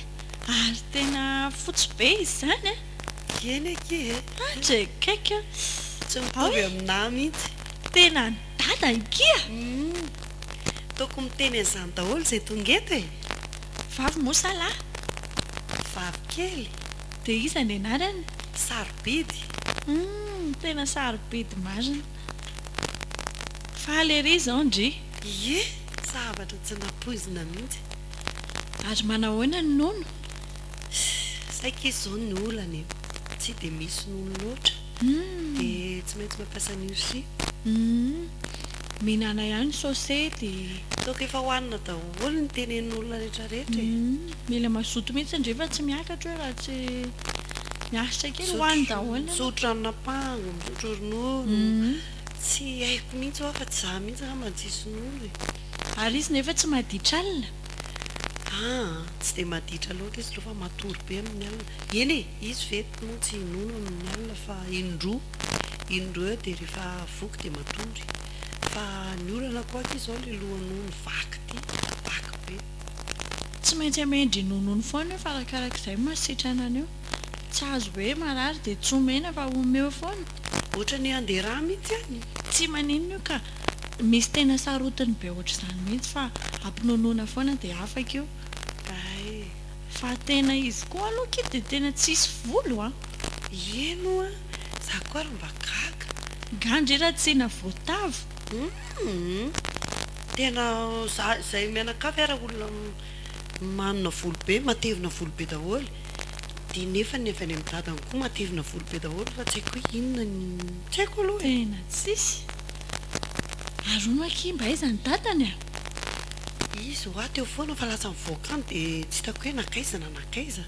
Ary tena fotsy be izy izany an! Eny akia e! Andry e, kaiky an! Tsy Ao mitovy e! aminà mihitsy. Tena ny dada akia! Humm. Toko miteny an'izany daholo izay tonga eto e! Vavy moa sa lahy? Vavy kely. Dia iza ny anarany? Sarobidy. Humm, tena sarobidy marina. Faly ery izao ndry. Ie, zavatra tsy nampoizina mihitsy. Ary manahoana ny nono? Saika izy izao ny olana e, tsy dia misy nono loatra, dia tsy maintsy mampiasa an'io. Humm, mihinana ihany sosety. Toaka efa hohanina daholo ny tenenin'olona rehetra rehetra e. Humm, mila mazoto mihitsy ndry fa tsy miakatra eo raha tsy miaritra kely, hohano daholo aloha. Misotro ranon'ampango, misotro ronono, tsy haiko mihitsy hoa fa tsy za mihitsy angamba no tsisy nono e. Ary izy nefa tsy maditra alina? Aa, tsy dia maditra loatra izy aloha fa matory be amin'ny alina. Eny e, izy ve moa tsy hinono amin'ny alina fa indroa, indroa eo dia rehefa voky dia matory. Fa ny olana koa aky izao le lohanono vaky ty, vaky be. Tsy maintsy amendry nonono foana io fa arakarak'izay no mahasitrana an'io. Tsy azo hoe marary dia tsy omena fa omeo foana. Ohatran'ny handeha rà mihitsy any. Tsy maninona io ka. Misy tena sarotiny be ohatr'izany mihitsy fa ampinonoana foana dia afaka io. Hay. Fa tena izy koa aloha akia dia tena tsisy volo an! Eny oa, za koa ary mba gaga. Nga ndry raha tsy hina voatavo? Humm. Tena za izay mianakavy ara olona manana volo be, matevina volo be daholo. Dia nefa ny avy any amin'ny dadany koa matevina volo be daholo fa tsy haiko hoe inona ny, tsy haiko aloha e. Tena tsisy. Ary hono akia mba aiza ny dadany a? Izy hoa teo foana fa lasa nivoaka any dia tsy hitako hoe nankaiza na nankaiza.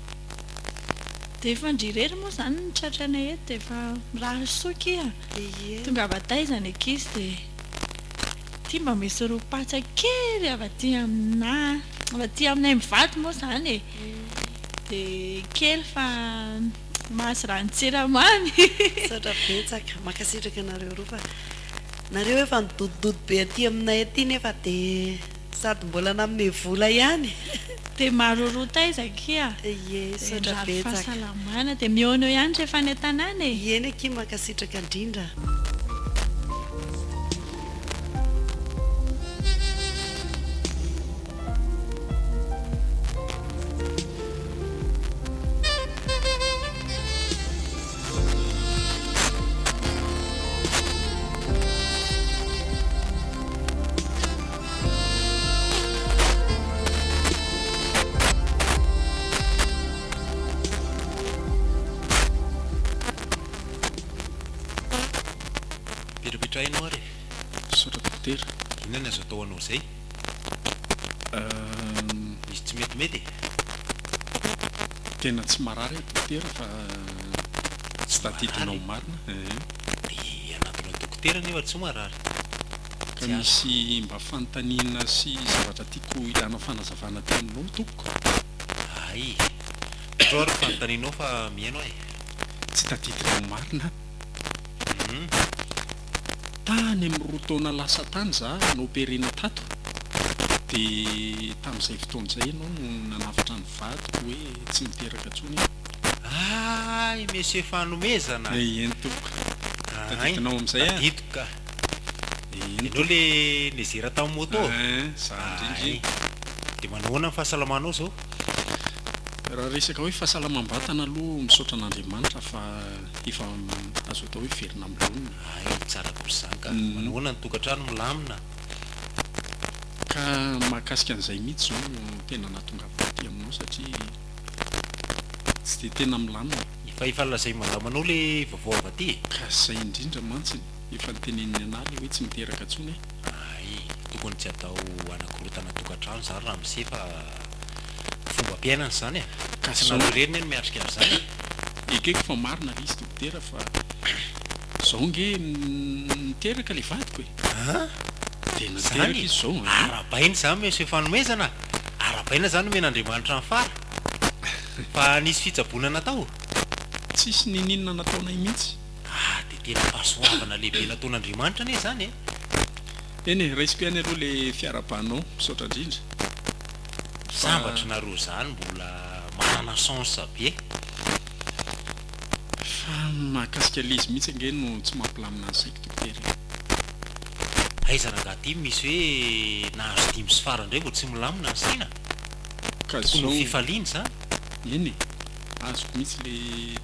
Dia efa ndry irery moa izany no tratranay eto dia efa mirary soa akia. Ie. Tongava taiza ny ankizy dia ity mba misy ro-patsa kely avy aty aminà, avy aty aminay mivady moa izany e. Dia kely fa mahazo ranon-tsiramamy. Misaotra betsaka, mankasitraka anareo roa fa nareo efa nidodododo be aty aminay aty nefa dia sady mbola nanome vola ihany. Dia maroroa taiza akia. Ie, Dia misaotra mirary betsaka. fahasalamana. Dia mihaona eo ihany rehefa any an-tanàna e. Eny akia, mankasitraka indrindra. Mipetrapetraha ianao ary e. Misaotra dokotera. Inona ny azo atao ho anao izay? Misy tsy metimety e? Tena tsy marary aho dokotera fa tsy tadidinao marina eh. Dia hanatona dokotera nefa tsy marary. Ka misy mba fanontaniana sy zavatra tiako ilana fanazavana aty aminao tompoko. Hay. Petrao ary ny fanontanianao fa mihaino aho e. Tsy tadidinao marina aho. Tany amin'ny roa taona lasa tany za no-opérena tato dia tamin'izay fotoana izay ianao no nanavotra ny vadiko hoe tsy miteraka intsony aho. Hay Monsieur Fanomezana a! Eny tompoko. Tadidinao amin'izay aho? Tadidiko ka. Eny Ianao le nizera tamin'ny moto? Ein, za indrindra iny. Hay. Dia manao ahoana ny fahasalamanao izao? Raha resaka hoe fahasalamam-batana aloha misaotra an'Andriamanitra fa efa azo atao hoe velona amin'ny laoniny. Hay, tsara kosa izany ka. Manao ahoana ny tokantrano, milamina? Ka mahakasika an'izay mihitsy izao no tena nahatongavako aty aminao satria tsy dia tena milamina. Efa efa lazain'i madamanao le vaovao avy aty e? Ka izay indrindra mantsy efa noteneniny anah le hoe tsy miteraka intsony e. Hay, tokony tsy atao hanakorontana tokantrano izany ramose fa fombam-piainana izany e! Ka Tsy zao nareo irery ne no miatrika an'izany e! Ekeko fa marina le izy dokotera fa zao nge niteraka le vadiko e! An! Dia Zany niteraka e! izy zao an! Arahabaina izany monsieur Fanomezana a! Arahabaina izany omen'Andriamanitra ny fara! Fa nisy fitsaboana natao? Tsisy niniana nataonay mihitsy. Ah! Dia. Tena fahasoavana lehibe nataon'Andriamanitra anie izany e! Eny e, raisiko ihany aloha le fiarahabanao, misaotra indrindra. Fa. Sambatra nareo zany mbola manana chance be. Fa mahakasika le izy mihitsy ange no tsy mampilamina ny saiko dokotera e. Aiza rangaha ty misy hoe nahazo dimy sy fara indray vao tsy milamina ny saina? Ka Tokony ho zao. fifaliana izany. Eny e, azoko mihitsy le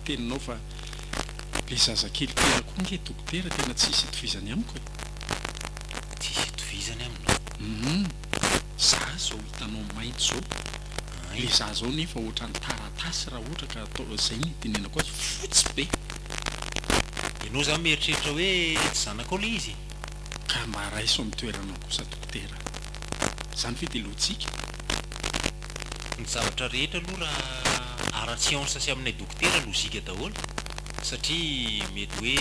teninao fa le zazakely tena koa ange dokotera tena tsisy itovizany amiko e. Tsisy itovizany aminao. Humm za zao hitanao mainty zao Ay. le za zao nefa ohatran'ny taratasy raha ohatra ka atao zay ny itenenako azy fotsy be. Ianao zany mieritreritra hoe tsy zanakao le izy? Ka mba raiso amin'ny toeranao kosa dokotera a! Zany ve dia lojika? Ny zavatra rehetra aloha raha ara-tsiansa sy aminay dokotera lojika daholo satria mety hoe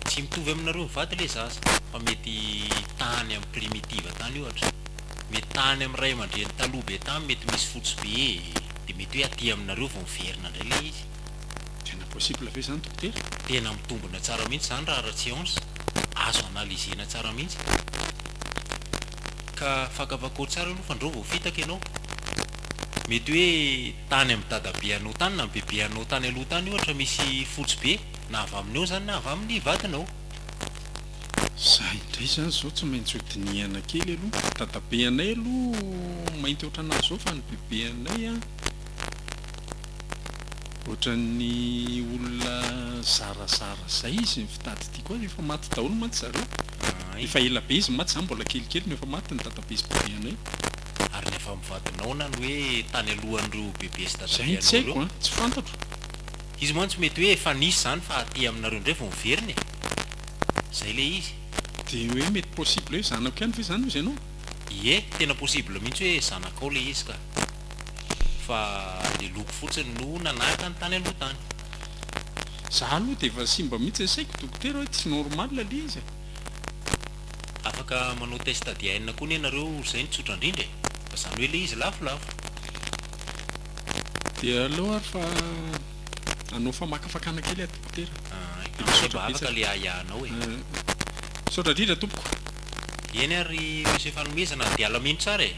tsy mitovy aminareo mivady le zaza fa mety tany amin'ny primitive tany ohatra, mety tany amin'ny ray aman-dreny taloha be tany mety misy fotsy be dia mety hoe aty aminareo vao miverina indray le izy. Tena possible ve zany dokotera? Tena mitombina tsara mihitsy izany raha ara-tsiansa, azo analyser-na tsara mihitsy. Ka fakafakao tsara aloha fandrao vao fitaka ianao. Mety hoe tany amin'ny dadabe anao tany na bebe anao tany aloha tany ohatra misy fotsy be, na avy aminy eo izany na avy amin'ny vadinao. Za indray zany zao tsy maintsy ho dinihana kely aloha, dadabe anay aloha mainty ohatranà zao fa ny bebe anay an. Ohatran'ny olona zarazara zay izy ny fitadidiako azy, efa maty daholo mantsy zareo, efa ela be izy maty, za mbola kelikely no efa maty ny dadabe sy bebe anay. Ary ny avy amin'ny vadinao na ny hoe tany alohan'ireo bebe sy Zay dadabe no tsy anao haiko ireo? an, tsy fantatro. Izy mantsy mety hoe efa nisy izany fa aty aminareo indray vao miverina e! Zay le izy. Dia hoe mety possible hoe zanako ihany ve izany hozy ianao? Ie, tena possible mihitsy hoe zanakao le izy ka. Fa le loko fotsiny no nanahaka ny tany aloha tany. Za aloha dia efa simba mihitsy ny saiko dokotera hoe tsy normal le izy e. Afaka manao test ADN koa anie nareo zay no tsotra indrindra e. Fa zany hoe le izy lafolafo. Dia aleo ary fa hanao famakafakana kely aho dokotera. Ay, Dia amin'izay misaotra mba afaka betsaka. le ahiahinao e. Misaotra indrindra tompoko. Eny ary Monsieur Fanomezana dia alamino tsara e.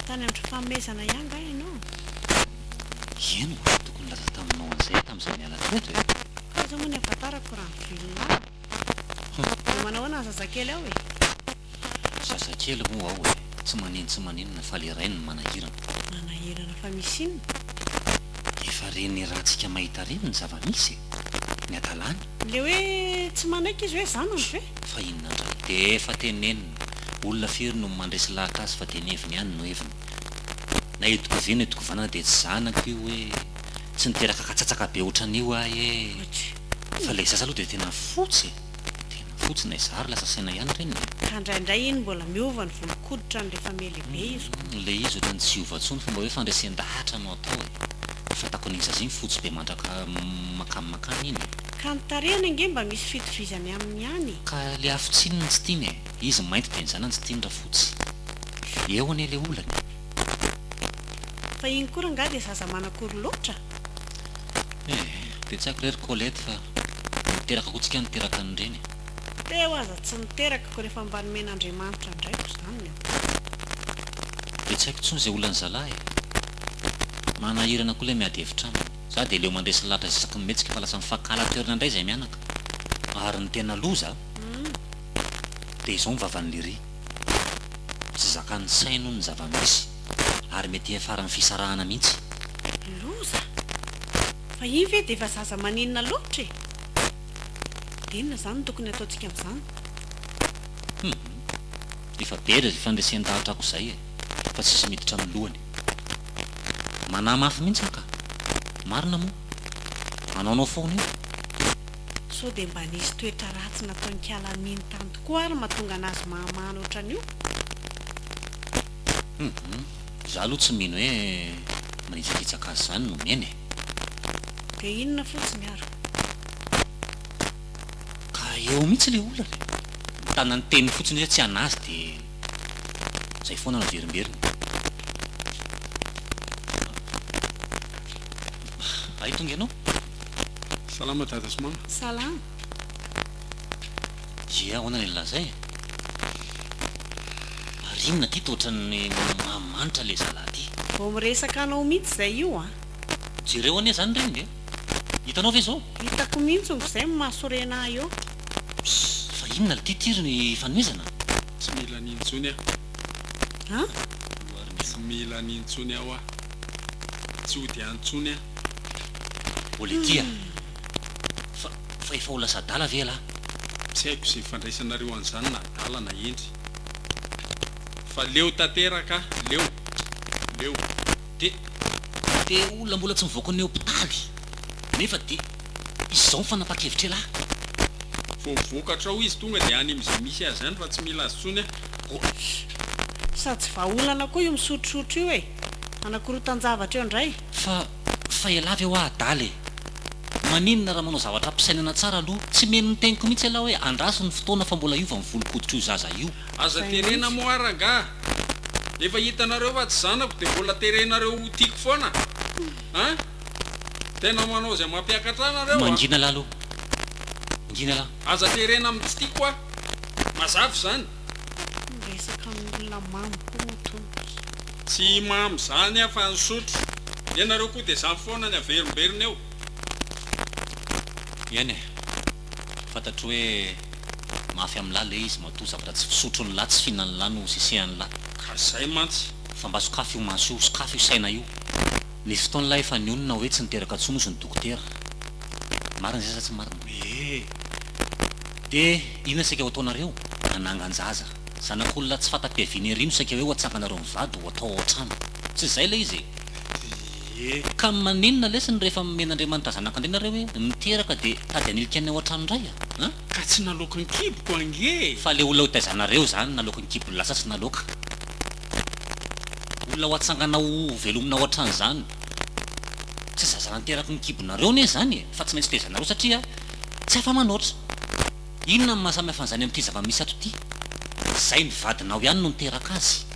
Tany amin'ny fanomezana ihany nga ianao? Eny oa, tokony nilaza taminao an'izay aho tamin'izaho niala teto e! Aiza moa ny ahafantarako raha ny velona ao? Dia manao ahoana ny zazakely ao e? Zazakely moa ao e! Tsy manino tsy maninona fa le rainy no manahirana. Manahirana fa misy inona? Efa reny ratsika mahita reny ny zava-misy e! Ny hadalany. Le hoe tsy manaiky izy hoe zanany ve? Fa inona indray? Dia efa tenenina. Olona firy no mandresy lahatra azy fa dia ny heviny ihany no heviny. Na eto-kovina eto-kovanana dia tsy zanako io hoe tsy niteraka katsatsaka be otran'io aho e! Fa ilay zaza aloha dia tena fotsy e! Tena fotsy na izaho ary lasa saina ihany reniny e! Ka indraindray iny mbola miova ny volon-koditrany rehefa miha-lehibe izy ko. Ilay izy ohatran'ny tsy hiova intsony fa mba hoe fandresen-dahatra no atao e! Fantako an'iny zaza iny fotsy be mandraka makany makany iny e! Ka ny tarehiny ange mba misy fitovizany aminy ihany e! Ka le hafotsiny no tsy tiany e! Izy mainty dia ny zanany tsy tiany raha fotsy. Eo anie le olana e! Fa iny koa rangahy dia zaza manakory loatra? Eh! Dia tsy haiko re ry Colette fa niteraka koa tsika niteraka an'ireny e! Teo aza tsy niteraka ko rehefa mba nomen'Andriamanitra andraiko izany ny atao. Dia tsy haiko intsony izay olan'ny zalahy e! Manahirana koa ilay miady hevitra aminy. Za dia leo mandresy lahatra isaky ny mihetsika fa lasa mifankahala toerana indray izay mianaka. Ary ny tena loza dia izao ny vavan'i Lery. Tsy zakan'ny sainy hono ny zava-misy ary mety hiafara amin'ny fisarahana mihitsy. Loza! Fa iny ve dia efa zaza maninona loatra e? Dia inona izany no tokony hataontsika amin'izany? Hum! Efa be ry fandresen-dahatra ako izay e! Fa tsisy miditra amin'ny lohany. Manahy mafy mihitsy aho ka! Marina moa? Manaonao foana io. Sao dia mba nisy toetra ratsy nataon'ikala Mino tany tokoa ary mahatonga anazy mahamana ohatran'io? Hum za aloha tsy mino hoe manitsakitsaka azy zany no omena e. Dia inona fotsiny ary? Ka eo mihitsy le olana e. Mitana ny teniny fotsiny hoe tsy anazy dia zay foana no averimberiny. Hay tonga ianao? Salama dada sy mama. Salama. Ie ahoana le laza e? Ary inona ty toa ohatran'ny mamanitra le zalahy ty? Vao miresaka anao mihitsy zay io an! Jereo anie zany reny e! Hitanao ve zao? Hitako mihitsy ny zay no mahasorena ahy eo. Pss! Fa inona lty ty ry fanomezana? Tsy mila an'iny intsony aho. An? Tsy mila an'iny intsony aho ah. Tsy hody any intsony aho. Olety a! Fa fa efa ho lasa adala ve ialahy? Tsy haiko izay fandraisanareo an'izany na adala na hendry. Fa leo tanteraka aho, leo. Leo. Dia dia olona mbola tsy mivoaka ny hopitaly nefa dia izao ny fanapahan-kevitr'ialahy? Vao mivoaka hatrao izy tonga dia any amin'izay misy azy any fa tsy mila azy intsony aho. Sady tsy vahaolana koa io misotrosotro io e! Hanakorotan-javatra eo indray. Fa fa ialahy ve hoa adala e! Maninona raha manao zavatra ampisainana tsara aloha? Tsy mino ny teniko mihitsy ialahy hoe andraso ny fotoana fa mbola hiova ny volon-koditr'io zaza io. Aza Zay terena mihitsy. moa rangaha! Efa hitanareo fa tsy zanako dia mbola terenareo ho tiako foana an! Tena manao izay mampiakatra ahy nareo an! Mangina lahy aloha. Mangina lahy. Aza terena amin'ny tsy tiako aho. Mazava izany. Miresaka amin'olona mamo koa moa tony. Tsy mamo izany aho fa nisotro. Ianareo koa dia izany foana ny averimberina eo. Eny e. Fantatro hoe mafy amin'lah le izy matoa zavatra tsy fisotron'lah tsy fihinan'lah no sesehan'lah. Ka zay mantsy. Fa mba sokafy io maso io, sokafy io saina io. Nisy fotoana lah efa nionona hoe tsy niteraka tsony ozy ny dokotera. Marina izay sa tsy marina? Ee. Dia inona saika ho ataonareo? Hanangan-jaza. Zanak'olona tsy fanta-piaviana ery no saika hoe ho atsanganareo mivady ho atao ao an-trano. Tsy izay ilay izy e! Ie. Ka maninona lesy ny rehefa nomen'Andriamanitra zanaka indray nareo hoe miteraka dia tady hanilika ny ao an-trano indray a? An? Ka tsy naloaky ny kiboko ange e! Fa le olona ho taizanareo izany naloaky ny kibony lasa tsy naloaka. Olona ho atsangana ho velomina ao an-trano izany. Tsy zaza nateraky ny kibonareo anie izany e! Fa tsy maintsy taizanareo satria tsy afa-manoatra. Inona no mahasamihafa an'izany amin'ity zava-misy ato ity? Izay ny vadinao ihany no niteraka azy.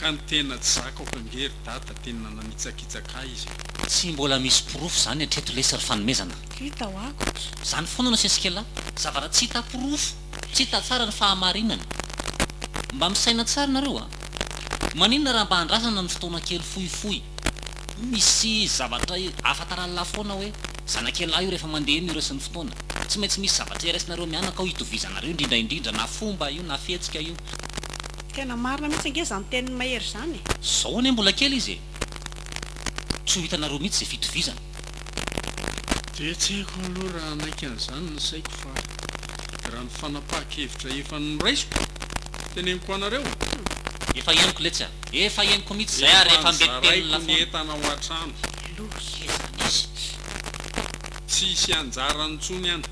Ka ny tena tsy zakako ange ry dada tena nanitsakitsaka ahy izy e. Tsy mbola misy porofo izany hatreto lesy ry fanomezana. Hita ho ako. Izany foana no asesika-lah. Zavatra tsy hita porofo, tsy hita tsara ny fahamarinany. Mba misaina tsara nareo a! Maninona raha mba andrasana ny fotoana kely fohifohy? Misy zavatra ahafantaran'lah foana hoe zanak'ialahy io rehefa mandeha eny ireo sy ny fotoana. Tsy maintsy misy zavatra iraisinareo mianaka ao hitovizanareo indrindra indrindra na fomba io na fihetsika io. Tena marina mihitsy ange izany tenin'i Mahery izany e! Zao anie mbola kely izy e! Tsy ho hitanareo mihitsy izay fitovizana. Dia tsy haiko aloha raha hanaiky an'izany ny saiko fa raha ny fanapahan-kevitra efa noraisiko, teneniko anareo. Efa henoko letsy a! Efa henoko mihitsy izay ary Efa efa mety nozaraiko telina ny foana. entana ao an-trano. Loza izany izy. Tsy hisy anjarany intsony an.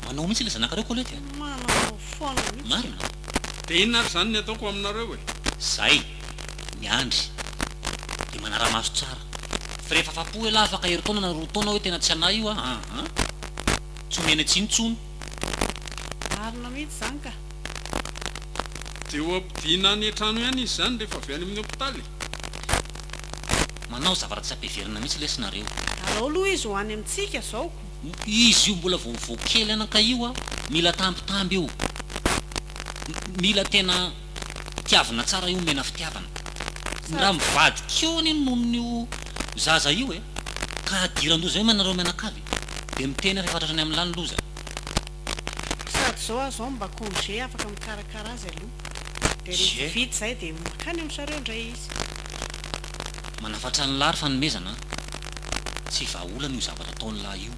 Manao mihitsy ilay zanakareo Colette a! Manao foana mihitsy. Marina? Dia inona ary izany ny ataoko aminareo e? Zay, miandry, dia manara-maso tsara. Fa rehefa afa-po elah afaka herintaona na 2 taona hoe tena tsy anah io an, an! Tsy omena tsiny intsony. Marina mihitsy izany ka. Dia ho ampodiana any an-trano ihany izy izany rehefa avy any amin'ny hopitaly? Manao zavatra tsy ampiheverina mihitsy lesy nareo. Alao aloha izy ho any amintsika zao ko. Izy io mbola vao vao kely anaka io a, mila tambitamby io, mila tena tiavina tsara io, omena fitiavana. Raha Sady. mivadika eo anie nonon'io zaza io e, ka hadiran-doza eo ianareo mianakavy, dia miteny aho fa efa tratran'ny amin'lah ny loza. Sady zao aho zao mba congé afaka mikarakara azy aloha. Dia rehefa Ie. vita izay dia makany amin zareo indray izy. Manafatra an'lah ry fanomezana a! Tsy vahaolana io zavatra ataon'lah io.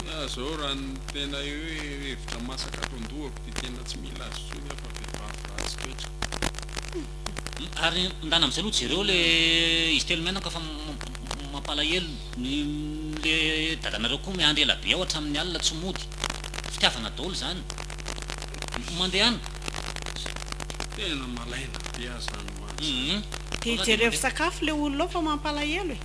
Za zao raha ny tena hoe hevitra masaka ato an-dohako dia tena tsy mila azy intsony aho fa vehivavy ratsy toetra. Ary ndana amizay aloha jereo le izy telo mianaka fa. mampalahelo, ny le dadanareo koa miandry ela be ao hatramin'ny alina tsy mody. Fitiavana daholo izany. Mandehana. Tena malaina be aho zany ho any zany. Dia jerevo sakafo le olona ao fa mampalahelo e.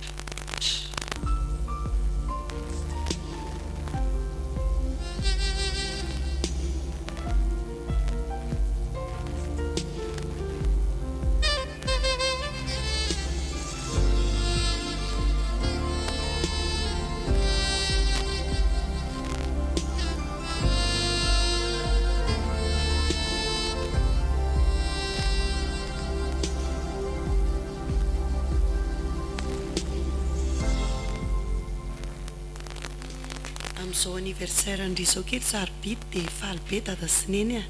Amin'izao anniversaire ndry izao kely sarobidy dia faly be dada sy neny a!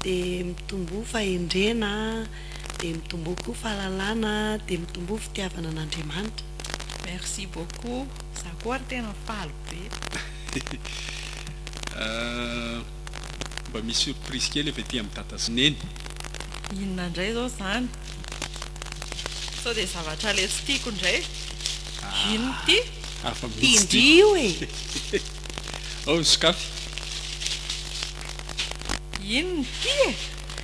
Dia mitomboa fahendrena a! Dia mitomboa koa fahalalana a! Dia mitomboa fitiavana an'Andriamanitra. Merci beaucoup, za koa ary tena faly be. Mba misy surprise kely avy aty amin'i dada sy neny. Inona indray izao izany? Sao dia zavatra ilay tsy tiako indray? Inona ity? Hafa mihitsy ity. Tian-dry io e! Ao sokafy. Inona ity e?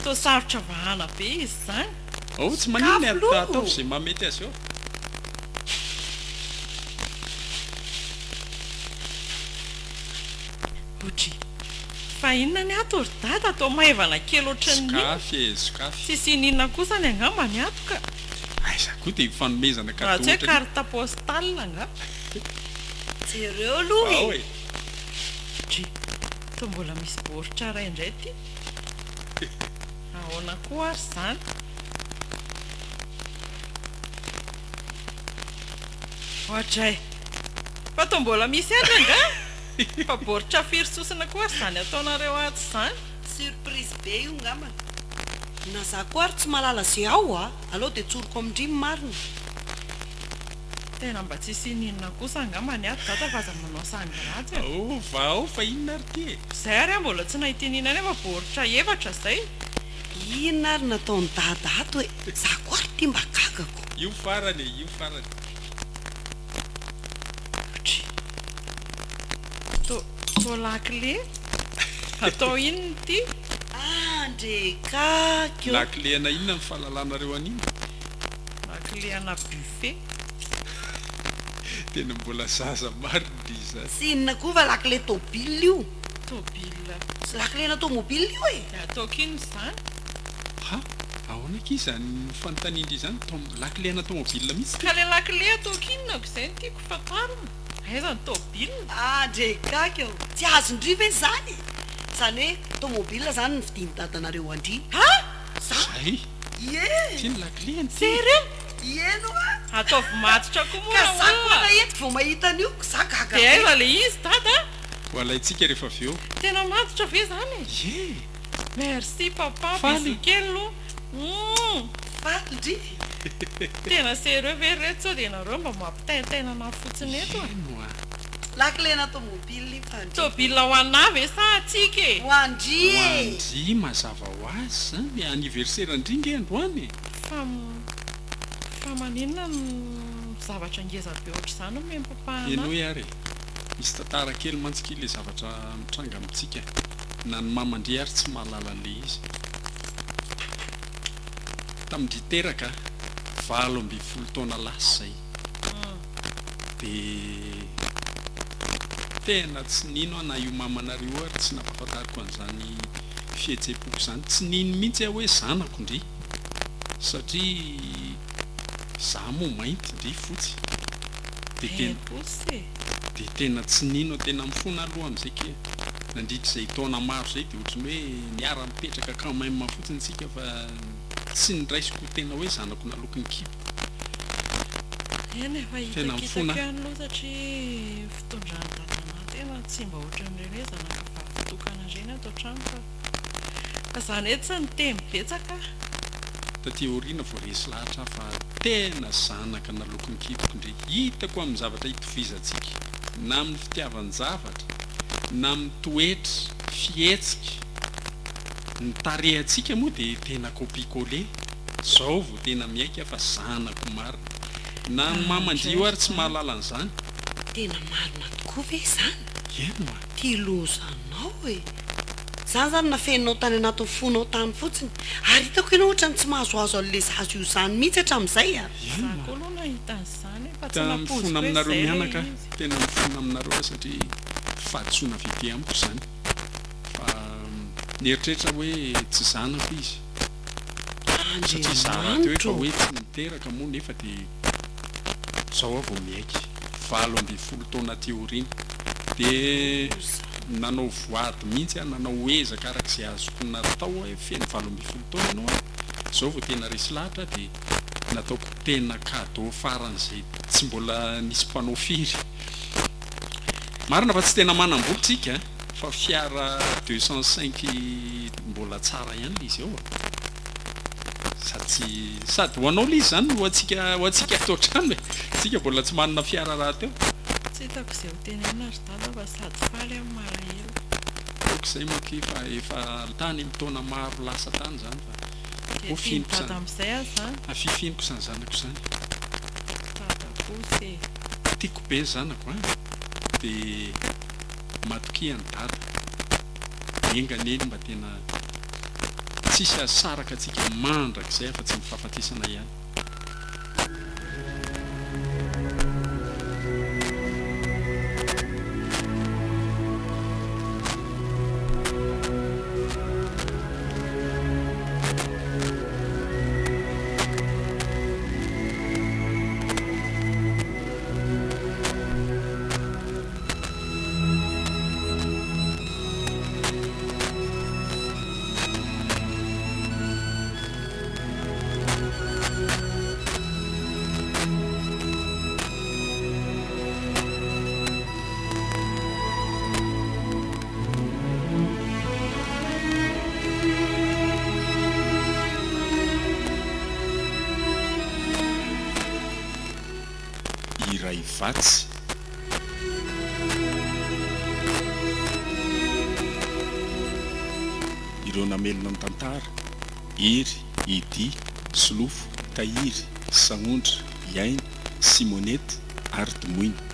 Toa sarotra vahana be izy izany. Ao tsy maninona e, ataovy izay mahamety azy eo. Ohatry. Fa inona ny ato ry dada toa maivana kely ohatran'ny inona? Sokafy e, sokafy. Tsisy ininona kosa any angamba ny ato ka. Aiza koa dia fanomezana Raha cadeau tsy hoe ohatran'ny. carte postale angaha. Jereo aloha Ao e. e. Dry. Toa mbola misy baoritra iray indray ity. Ahoana koa ary izany? Oadray! Fa toa mbola misy ihany angaha? Fa baoritra firy sosona koa ary izany ataonareo ato izany? Surprise be io ngambany. Na za koa ary tsy mahalala ze ao a! Aleo de tsoriko amin-dry ny marina. Tena mba tsisy ininona kosa angamba ny ato dada fa aza manao sangy ratsy e! Ao va ao fa inona ary ity e? Zay ary aho mbola tsy nahita ininona nefa baoritra efatra zay. Inona ary nataon'i dada ato e! Za koa ary ty mba gaga ko! Io farany e, io farany. Dry. To, to lakile? Atao inona ity? Andre kaky ô! Lakile ana inona ny fahalalanareo an'iny? Lakile ana buffet. Tena mbola zaza marina ry izany. Tsy inona koa fa lakile tôbila io. Tôbila. Lakile ana tômôbila io e! Dia ataoko inona izany? Ha! Ahoana akia izany fanontanian-dry izany? Tom, lakile ana tômôbila mihitsy Ka le lakile ataoko inona ko izay no tiako fantarina? Aiza ny tôbila? Andre gaga ô! Tsy azon-dry ve izany e? Izany hoe tômôbila izany ny fidin'i dadanareo an-dry. Ha! Za? Zay! Ie! Ty ny lakile-ny ty! Sérieux? Ieny hoa! Ataovy matotra koa moa Ka raha za koa olona. raha eto vao mahita an'io, za gaga Dia be. aiza le izy dada a? Ho alaintsika rehefa avy eo. Tena matotra ve izany e? Ie! Merci papa, Faly. bisous kely aloha. Humm. Faly ndry. Tena sérieux ve ry reto sao dia nareo mba mampitaintaina anah fotsiny eto e. Eny hoa. Lakile na tomobile io fa ndry. Tôbila ho anah ve sa antsika e? Ho an-dry Ho e! an-dry mazava ho azy izany e, anniversaire an-dry nge androany e! Fa fa maninona no zavatra ngeza be ohatr'izany no omen'i papa anah? Henoy ary e! Misy tantara kely mantsy akia ilay zavatra mitranga amintsika, na ny maman-dry ary tsy mahalala an'ilay izy. Tamin-dry teraka, 18 taona lasa izay, dia tena tsy nino aho na io mamanareo io ary tsy nampahafantariko an'izany fihetseham-poko izany, tsy nino mihitsy aho hoe zanako ndry, satria za moa mainty ndry fotsy, dia tena dia tena tsy nino aho, tena mifona aloha amin'izay kia, nandritra izay taona maro izay dia ohatran'ny hoe niara-nipetraka quand même fotsiny isika fa tsy niraisiko ho tena hoe zanako naloaky ny kiboko. Eny e, fa Tena hitakitako mifona aho. ihany aloha satria fitondran'i dadanah tena tsy mba ohatran'ireny hoe zanaka vavy tokana ireny ato an-trano fa fa izany hoe tsy niteny betsaka aho. Taty aoriana vao resy lahatra aho fa tena zanaka naloaky ny kiboko ndry. Hitako amin'ny zavatra itovizantsika, na amin'ny fitiavan-javatra, na amin'ny toetra, fihetsika. Ny tarehantsika moa dia tena copie coller. Zao vao tena miaiky aho fa zanako marina. Na ny maman-dry io ary tsy mahalala an'izany. Tena marina tokoa ve izany? Eny oa. Ty lozanao e! Zany zany nafeninao tany anatin'ny fonao tany fotsiny. Ary hitako ianao ohatran'ny tsy mahazoazo an'le zaza io zany mihitsy hatramin'izay a! Za koa aloha nahita an'izany e, fa tsy Tena nampoiziko mifona hoe aminareo izay ilay mianaka aho, izy. tena mifona aminareo aho satria fahadisoana vite amiko izany. Fa nieritreritra hoe tsy zanako izy. Satria izaho rahateo efa Andriamanitro hoe ô! tsy niteraka moa nefa dia izao aho vao miaiky. 18 taona aty aoriana. Dia nanao voady mihitsy aho, nanao ezaka araka izay azoko natao aho hoe feno 18 taona ianao an, izao vao tena resy lahatra aho dia nataoko tena cadeau faran'izay tsy mbola nisy mpanao firy. Marina fa tsy tena manam-bola tsika an, fa fiara 205 mbola tsara ihany ilay izy ao a. Sady tsy, sady ho anao ilay izy izany no ho antsika, ho antsika ato an-trano e. Tsika mbola tsy manana fiara rahateo. Tsy hitako izay ho tenenina ry dada fa sady faly aho no malahelo. Aoka izay moa akia fa efa tany amin'ny taona maro lasa tany izany fa Dia ho tian'i fihiniko dada izany. amin'izay aza izany. Afifiniko izany zanako izany. Dada kosa e. Tiako be ny zanako an! Dia matokia an'i dada. Enga anie mba tena tsisy hahasaraka antsika mandrakizay afa-tsy ny fahafatesana ihany. Iray vatsy. Ireo namelona ny tantara, Hery, Eddy, Solofo, Tahiry, Sahondra, Iaina, Simonette ary Domoina.